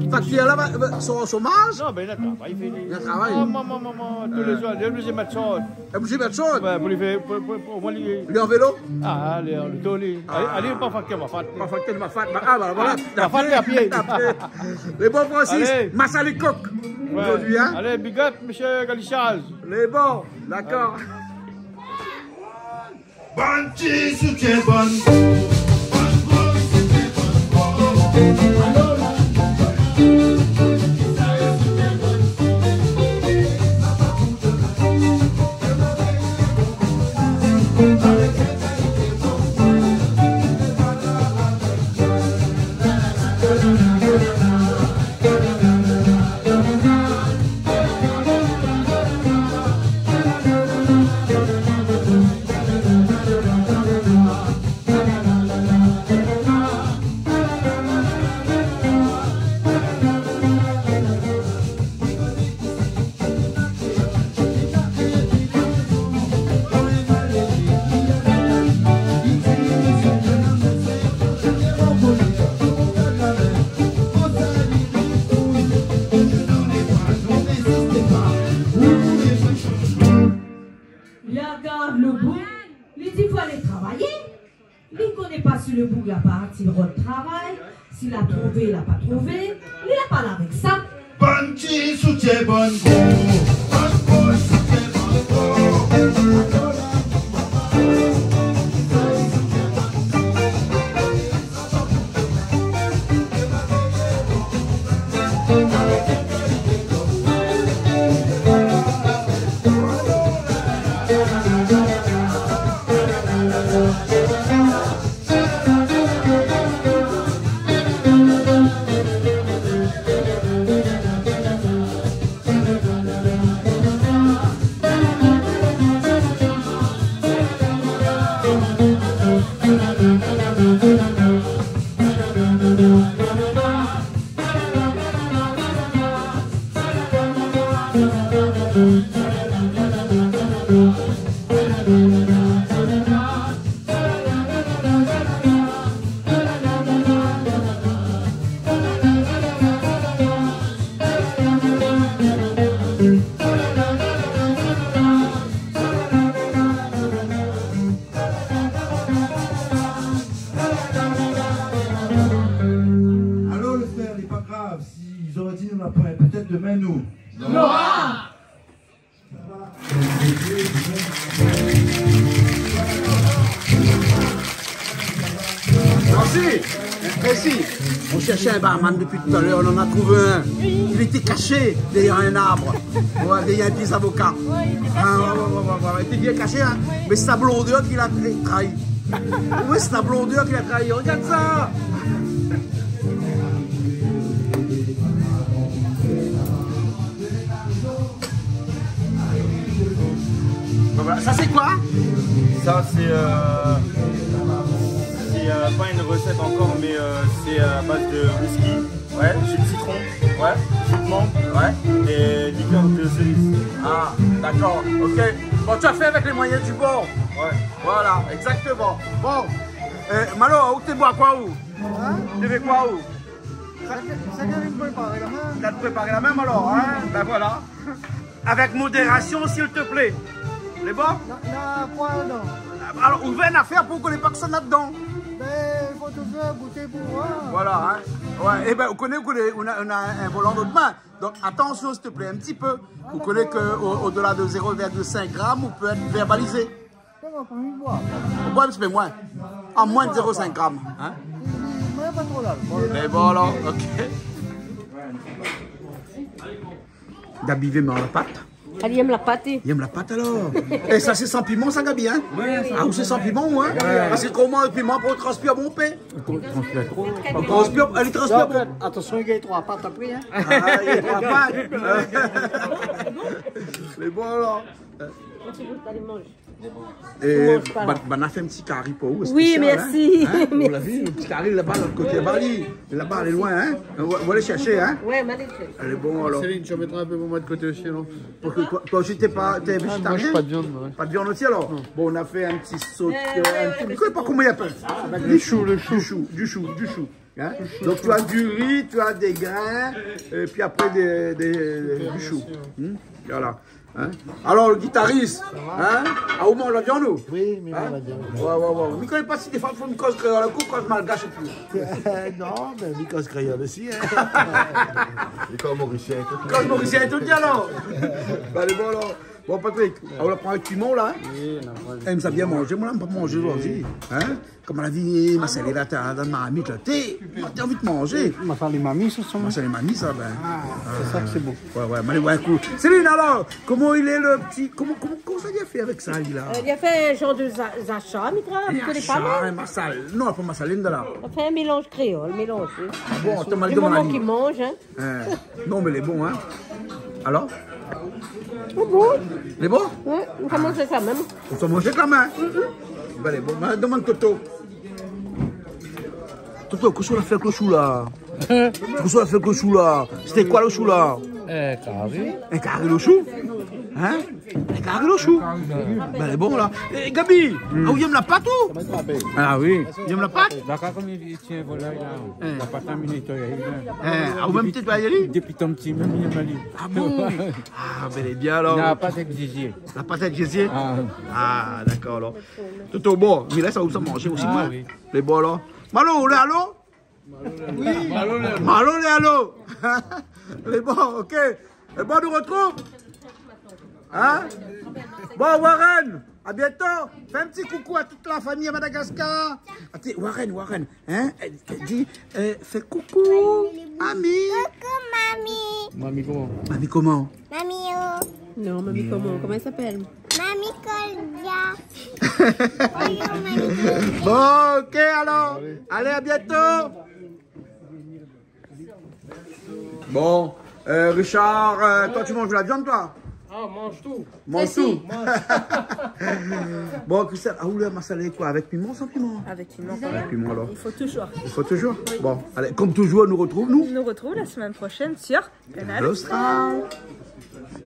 Faktèr la va, va, son, son marsh ? Non, bin, la travay, fini. La travay. Ah, momon, momon, tou lé zour, lé oblizé mèt sort. Lé oblizé mèt sort ? Ouais, pou li fé, pou, pou, pou, pou li... Li an vélo ? Ah, li an loto, li. Ah. Alé, alé, pa faktèr, ma fat. Pa faktèr, ma fat. Ah, bah, voilà. Ah, ma fat, lé a pié. Lé bon, Francis. Alé. Massa lé kok. Ouais. Zordi, hein ? Alé, big up, mésyé Galishaz. Lé bon, dakor. Alé. Bann ti soutien, bann gro. Bann gro soutien, bann gro. Alor la. Li agard lo boug, li di fo alé travay. Li koné pa si lo boug la parti rod travay, si la trouvé, la pa trouvé, li la pa la avèk sa. Bann ti soutien, bann gro, bann gro soutien, bann gro. Alor, lé frèr, lé pa grav, si zot la di nou la poin, pétèt domin nou nora. Mèrsi. Mèrsi. On shèrsh in barman dopi talèr, on en a trouvé un. Il était caché derrière un arbre. Ouais, derrière un pied d'avocat. Ouais, il était caché, hein. Ah, ouais, ouais, ouais, ouais, ouais. Il était bien caché, hein. Ouais. Mé sé sa blondèr ki la trahi. Ouais, sé sa blondèr ki la trahi. Regard sa. Voilà. Ça, c'est quoi ? Ça, c'est, euh, c'est, euh, pas une recette encore, mais, euh, c'est à base de whisky, ouais, jus de citron, ouais, jus de mangue, ouais, et liqueur de cerise. Ah, d'accord, ok. Bon, tu as fait avec les moyens du bord. Ouais. Voilà, exactement. Bon, euh, Malo, ou té boir koi, ou ? Hein ? Té boir koi, ou ? Sa, sa Kevin prépar la mèm. Li la prépar la mèm alor, hein ? Ben voilà. Avec modération, s'il te plaît. Lé bon ? Na, na poi ladan. Alor, ou vé in afèr pou koné pa kosa na ladan. Ben, i fo touzour gouté pou voir. Voilà, hein. Ouais, é ben, ou koné, ou koné, on a, on a un volant dans notre main. Donc, attention, s'il te plaît, un petit peu. Ou koné ke au, au-delà de zéro virgule cinq grammes, ou peut être verbalisé. Bon, bon, bon, bon. Ou boir in ti pé moin. En moins de zéro cinq grammes, hein. Mé bon, alor, OK. Gaby i vé manz la pat. Èl i èm la pat, li. I èm la pat, alor. É sa, sé san piman, sa, Gaby, in ? Ouais, san piman. Ah, ou sé san piman, ou, in ? Ouais. Parske koman, piman, pou transpir, bon, pé. Transpir tro. Transpir, èl i transpir, bon. Donk, atansion, i gingn troi pat apré, in. Ah, i gingn troi pat. Mé bon, alor. Ou manz pa, la. É, banna la fé in ti kari pou ou, spésial, in ? Oui, mèrsi. In ? Ou la vi, in ti kari laba, lot koté laba, li. Laba, lé loin, in ? Ou, ou alé shèrshé, in ? Ouais, ma alé shèrshé. Alé, bon, alor. Céline, tu remettras un peu pour moi de côté aussi, non ? Parske toi, toi aussi, t'es pas, t'es végétarien ? Ah, moi, je mange pas de viande, moi, ouais. Pas de viande aussi, alors ? Non. Bon, on a fait un petit saut, euh, ouais, euh, un petit, ouais, je sais pas comment il appelle ça. Le chou, le chou. Du chou, du chou, du chou. Hein ? Donc, tu as du riz, tu as des grains, et puis après, des, des, du chou. Hmm ? Voilà. Hein ? Alors, le guitariste, hein ? Ah, ou manz la viann, ou ? Oui, mi manz la viann. Ouais, ouais, ouais. Mi koné pa si défoi fo mi koz kréol, kou koz malgash épi. Non, mé mi koz kréol osi, in. Mi koz morisien, tout. Mi koz morisien, tout, alor. Ba, lé bon, alor. Bon, Patrick, ou la pran avèk piman, la, in ? Oui, non, non. Èm sa bien manzé, moin la, mi pa manzé zordi. In ? Koman la vi, masalé la, dan marmit la. Té, moin té anvi manzé. Masalé mami, sa, sa. Masalé mami, sa, bin. Ah, sé sa ke sé bon. Ouais, ouais, mé alé, ouais, kool. Céline, alor, koman i lé, le ti, koman, koman, koman sa li la fé avèk sa, li la ? Euh, li la fé in zanr de za-, zasha, mi kroi, mi koné pa, mé in masalé. Non, pa masalé, la. Li la fé in mélanz kréol, mélanzé. Ah bon, atann, ma di, di moman k'i manz, in. Hein. Non, mé lé bon, in. Alor ? Lé bon ? Lé bon ? Ouais, nou sa manz sa mèm. Ou sa manz kan mèm ? Mm, mm. Bin, lé bon. Bin, domann Toto. Toto, kosa ou la fé avèk le chou, la ? Hein ? Kosa ou la fé avèk le chou, la ? Sété koi, le chou, la ? Euh, kari. In kari le chou ? Hein ? In kari le chou ? Bin, lé bon, la. Eh, Gaby, ah, ou i èm la pat, ou ? Ah oui. Ou i èm la pat ? Dakor, konm i tien volay la. Hein. La pat, in minit, euh, hein. Hein, ah, ou mèm, ti, ou la di ? Dopi tan pti, mèm, mi èm ali. Ah bon ? Ah, bin, lé bien, alor. La pat èk zézié. La pat èk zézié ? Ah. Ah, dakor, alor. Toto, bon, mi lès aou sa manzé osi, moin. Ah oui. Lé bon, alor. Malo, ou lé alo ? Oui. Malo, lé alo. Malo, lé alo. Lé bon, OK. Lé bon, nou retrouv. Hein ? Bon, Warren, à bientôt. Fé in ti koukou à toute la famille à Madagascar. Atann, Warren, Warren, hein ? Èl, èl di, euh, fé koukou, mami. Coucou, mamie. Mami koman ? Mami koman ? Mami, oh. Non, mami koman ? Koman èl i apèl ? Mami Koldia. Bonjour, mami. Bon, OK, alor. Alé, à bientôt. Bon, euh, Richard, euh, toi, tu manges de la viande, toi ? Ah, on mange tout. Manz tout. Manz. Bon, Christelle, ah, ou lé masalé koi ? Avèk piman, san piman ? Avèk piman, kan mèm. Avèk piman, alor. I fo touzour. I fo touzour ? Oui. Bon, alé, konm touzour, nou retrouv, nou. Nou retrouv la semèn proshèn sur Kanal Austral.